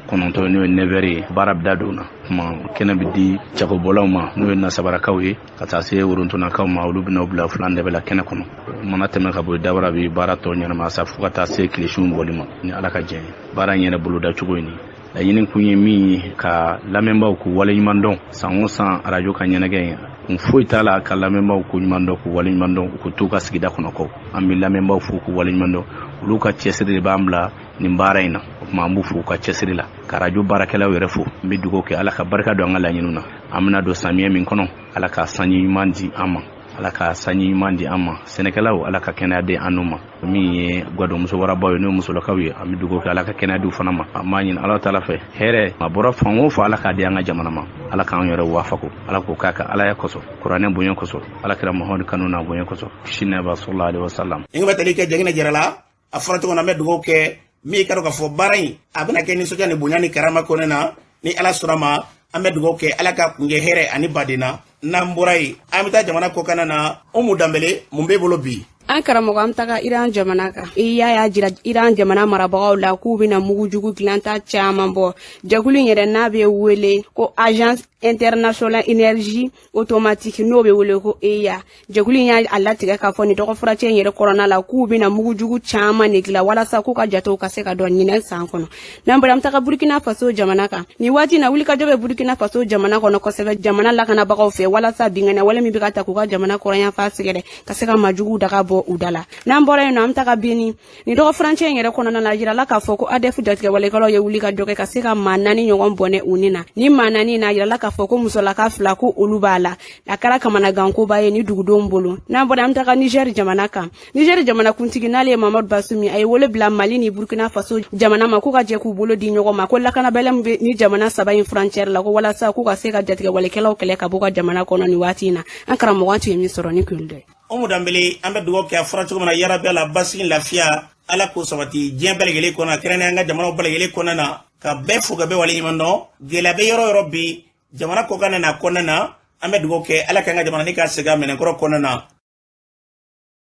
Speaker 3: 9, n'o ye neuf heures ye, baara bɛ da don na. Kuma kɛnɛ bɛ di jagobɔlaw ma, n'o ye nasabarakaw ye, ka taa se worontonakaw ma, olu bɛna u bila filan dɛbɛ la kɛnɛ kɔnɔ. O mana tɛmɛ ka bɔ yen, dabara bɛ baara tɔ ɲɛnama sa fo ka taa se tilesiw bɔli ma. Ni Ala ka jɛn ye, baara in yɛrɛ boloda cogo in, laɲini kun ye min ye, ka lamɛnbaaw k'u waleɲuman dɔn. San o san arajo ka ɲɛnajɛ in kun foyi t'a la ka lamɛnbaaw k'u ɲuman dɔn, k'u waleɲuman dɔn, u k'u t'u ka sigida kɔnɔ kɔ. An bɛ lamɛnbaaw fo k'u waleɲuman dɔn, olu ka cɛsiri de b'an bila nin baara in na. O tuma an b'u fo u ka cɛsiri la, ka arajo baarakɛlaw yɛrɛ fo. N bɛ dugawu kɛ, Ala ka barika don an ka laɲiniw na. An bɛna don samiyɛ min kɔnɔ, Ala ka sanji ɲuman di an ma, Ala ka sanji ɲuman di an ma. Sɛnɛkɛlaw, Ala ka kɛnɛya di an n'u ma. Min ye gadon musowarabaw ye, n'o ye musolakaw ye, an bɛ dugawu kɛ, Ala ka kɛnɛya di u fana ma. An b'a ɲini Ala taala fɛ, hɛrɛ a bɔra fan o fan, Ala k'a di an ka jamana ma. Ala k'an yɛrɛ wafako, Ala k'o k'a ka Alaya kosɔn, kuranɛ bonya kosɔn, Ala kira Muhamadu kanu n'a bonya kosɔn, kisi nɛɛma b'a sallallahu alaihi wasallam.
Speaker 2: N bɛ tali kɛ Jɛngɛnɛ Jara la, a fɔra cogo min na, an bɛ dugawu kɛ min ka dɔn k'a fɔ baara in a bɛna kɛ nisɔndiya ni bonya ni karama kɔnɔna na. Ni Ala sɔnna ma, an bɛ dugawu kɛ, Ala ka kuncɛ hɛrɛ ani baden na. N'an bɔra yen, an bɛ taa jamana kɔkanna na. Umu Danbele, mun b'e bolo bi?
Speaker 4: An karamɔgɔ, an taga Iran jamana kan. IAEA y'a jira Iran jamana marabagaw la k'u bɛna mugujugu dilanta caman bɔ. Jɛkulu in yɛrɛ n'a bɛ wele ko Agence internationale énergie atomique, n'o bɛ wele ko IAEA, jɛkulu in y'a latigɛ k'a fɔ nin dɔgɔfuracɛ in yɛrɛ kɔnɔna la, k'u bɛna mugujugu caman de dilan walasa k'u ka jatew ka se ka dɔn ɲinɛn san kɔnɔ. N'an bɔra, an bɛ taga Burkina Faso jamana kan. Nin waati na, wulikajɔ bɛ Burkina Faso jamana kɔnɔ kosɛbɛ jamana lakanabagaw fɛ, walasa binkanni wale min bɛ ka ta k'u ka jamana kɔrɔnyanfan sɛgɛrɛ, ka se ka majuguw daga bɔ u da la. N'an bɔra yen nɔ, an bɛ taga Benin. Nin dɔgɔfurancɛ in yɛrɛ kɔnɔna la, a jirala k'a fɔ ko ADF jatigɛwalekɛlaw ye wulikajɔ kɛ ka se ka maa 4 ɲɔgɔn bɔnɛ u ni na. Ni maa 4 na, a jirala k'a fɔ ko musolaka 2, ko olu b'a la. A kɛra kamanagankoba ye ni dugudenw bolo. N'an bɔra, an bɛ taga Niger jamana kan. Niger jamana kuntigi, n'ale ye Mamadu Basumi, a ye wele bila Mali ni Burkina Faso jamana ma k'u ka jɛ k'u bolo di ɲɔgɔn ma, ko lakanabɛlɛ min bɛ ni jamana 3 in frontière la, ko walasa k'u ka se ka jatigɛwalekɛlaw kɛlɛ ka bɔ ka jamana kɔnɔ nin waati in na. An karamɔgɔ, an tun ye min sɔrɔ ni kun dɔ ye.
Speaker 2: Umu Danbele, an bɛ dugawu kɛ a fɔra cogo min na, yarabi Ala, basigi, lafiya, Ala k'o sabati diɲɛ bɛɛ lajɛlen kɔnɔ, a kɛrɛnkɛrɛnnenya an ka jamanaw bɛɛ lajɛlen kɔnɔna na, ka bɛɛ fo ka bɛɛ waleɲuman dɔn. Gɛlɛya bɛ yɔrɔ yɔrɔ bi, jamana kɔkan na, kɔnɔna na, an bɛ dugawu kɛ Ala k'an ka jamana ni ka segin a minɛnkɔrɔ kɔnɔna na.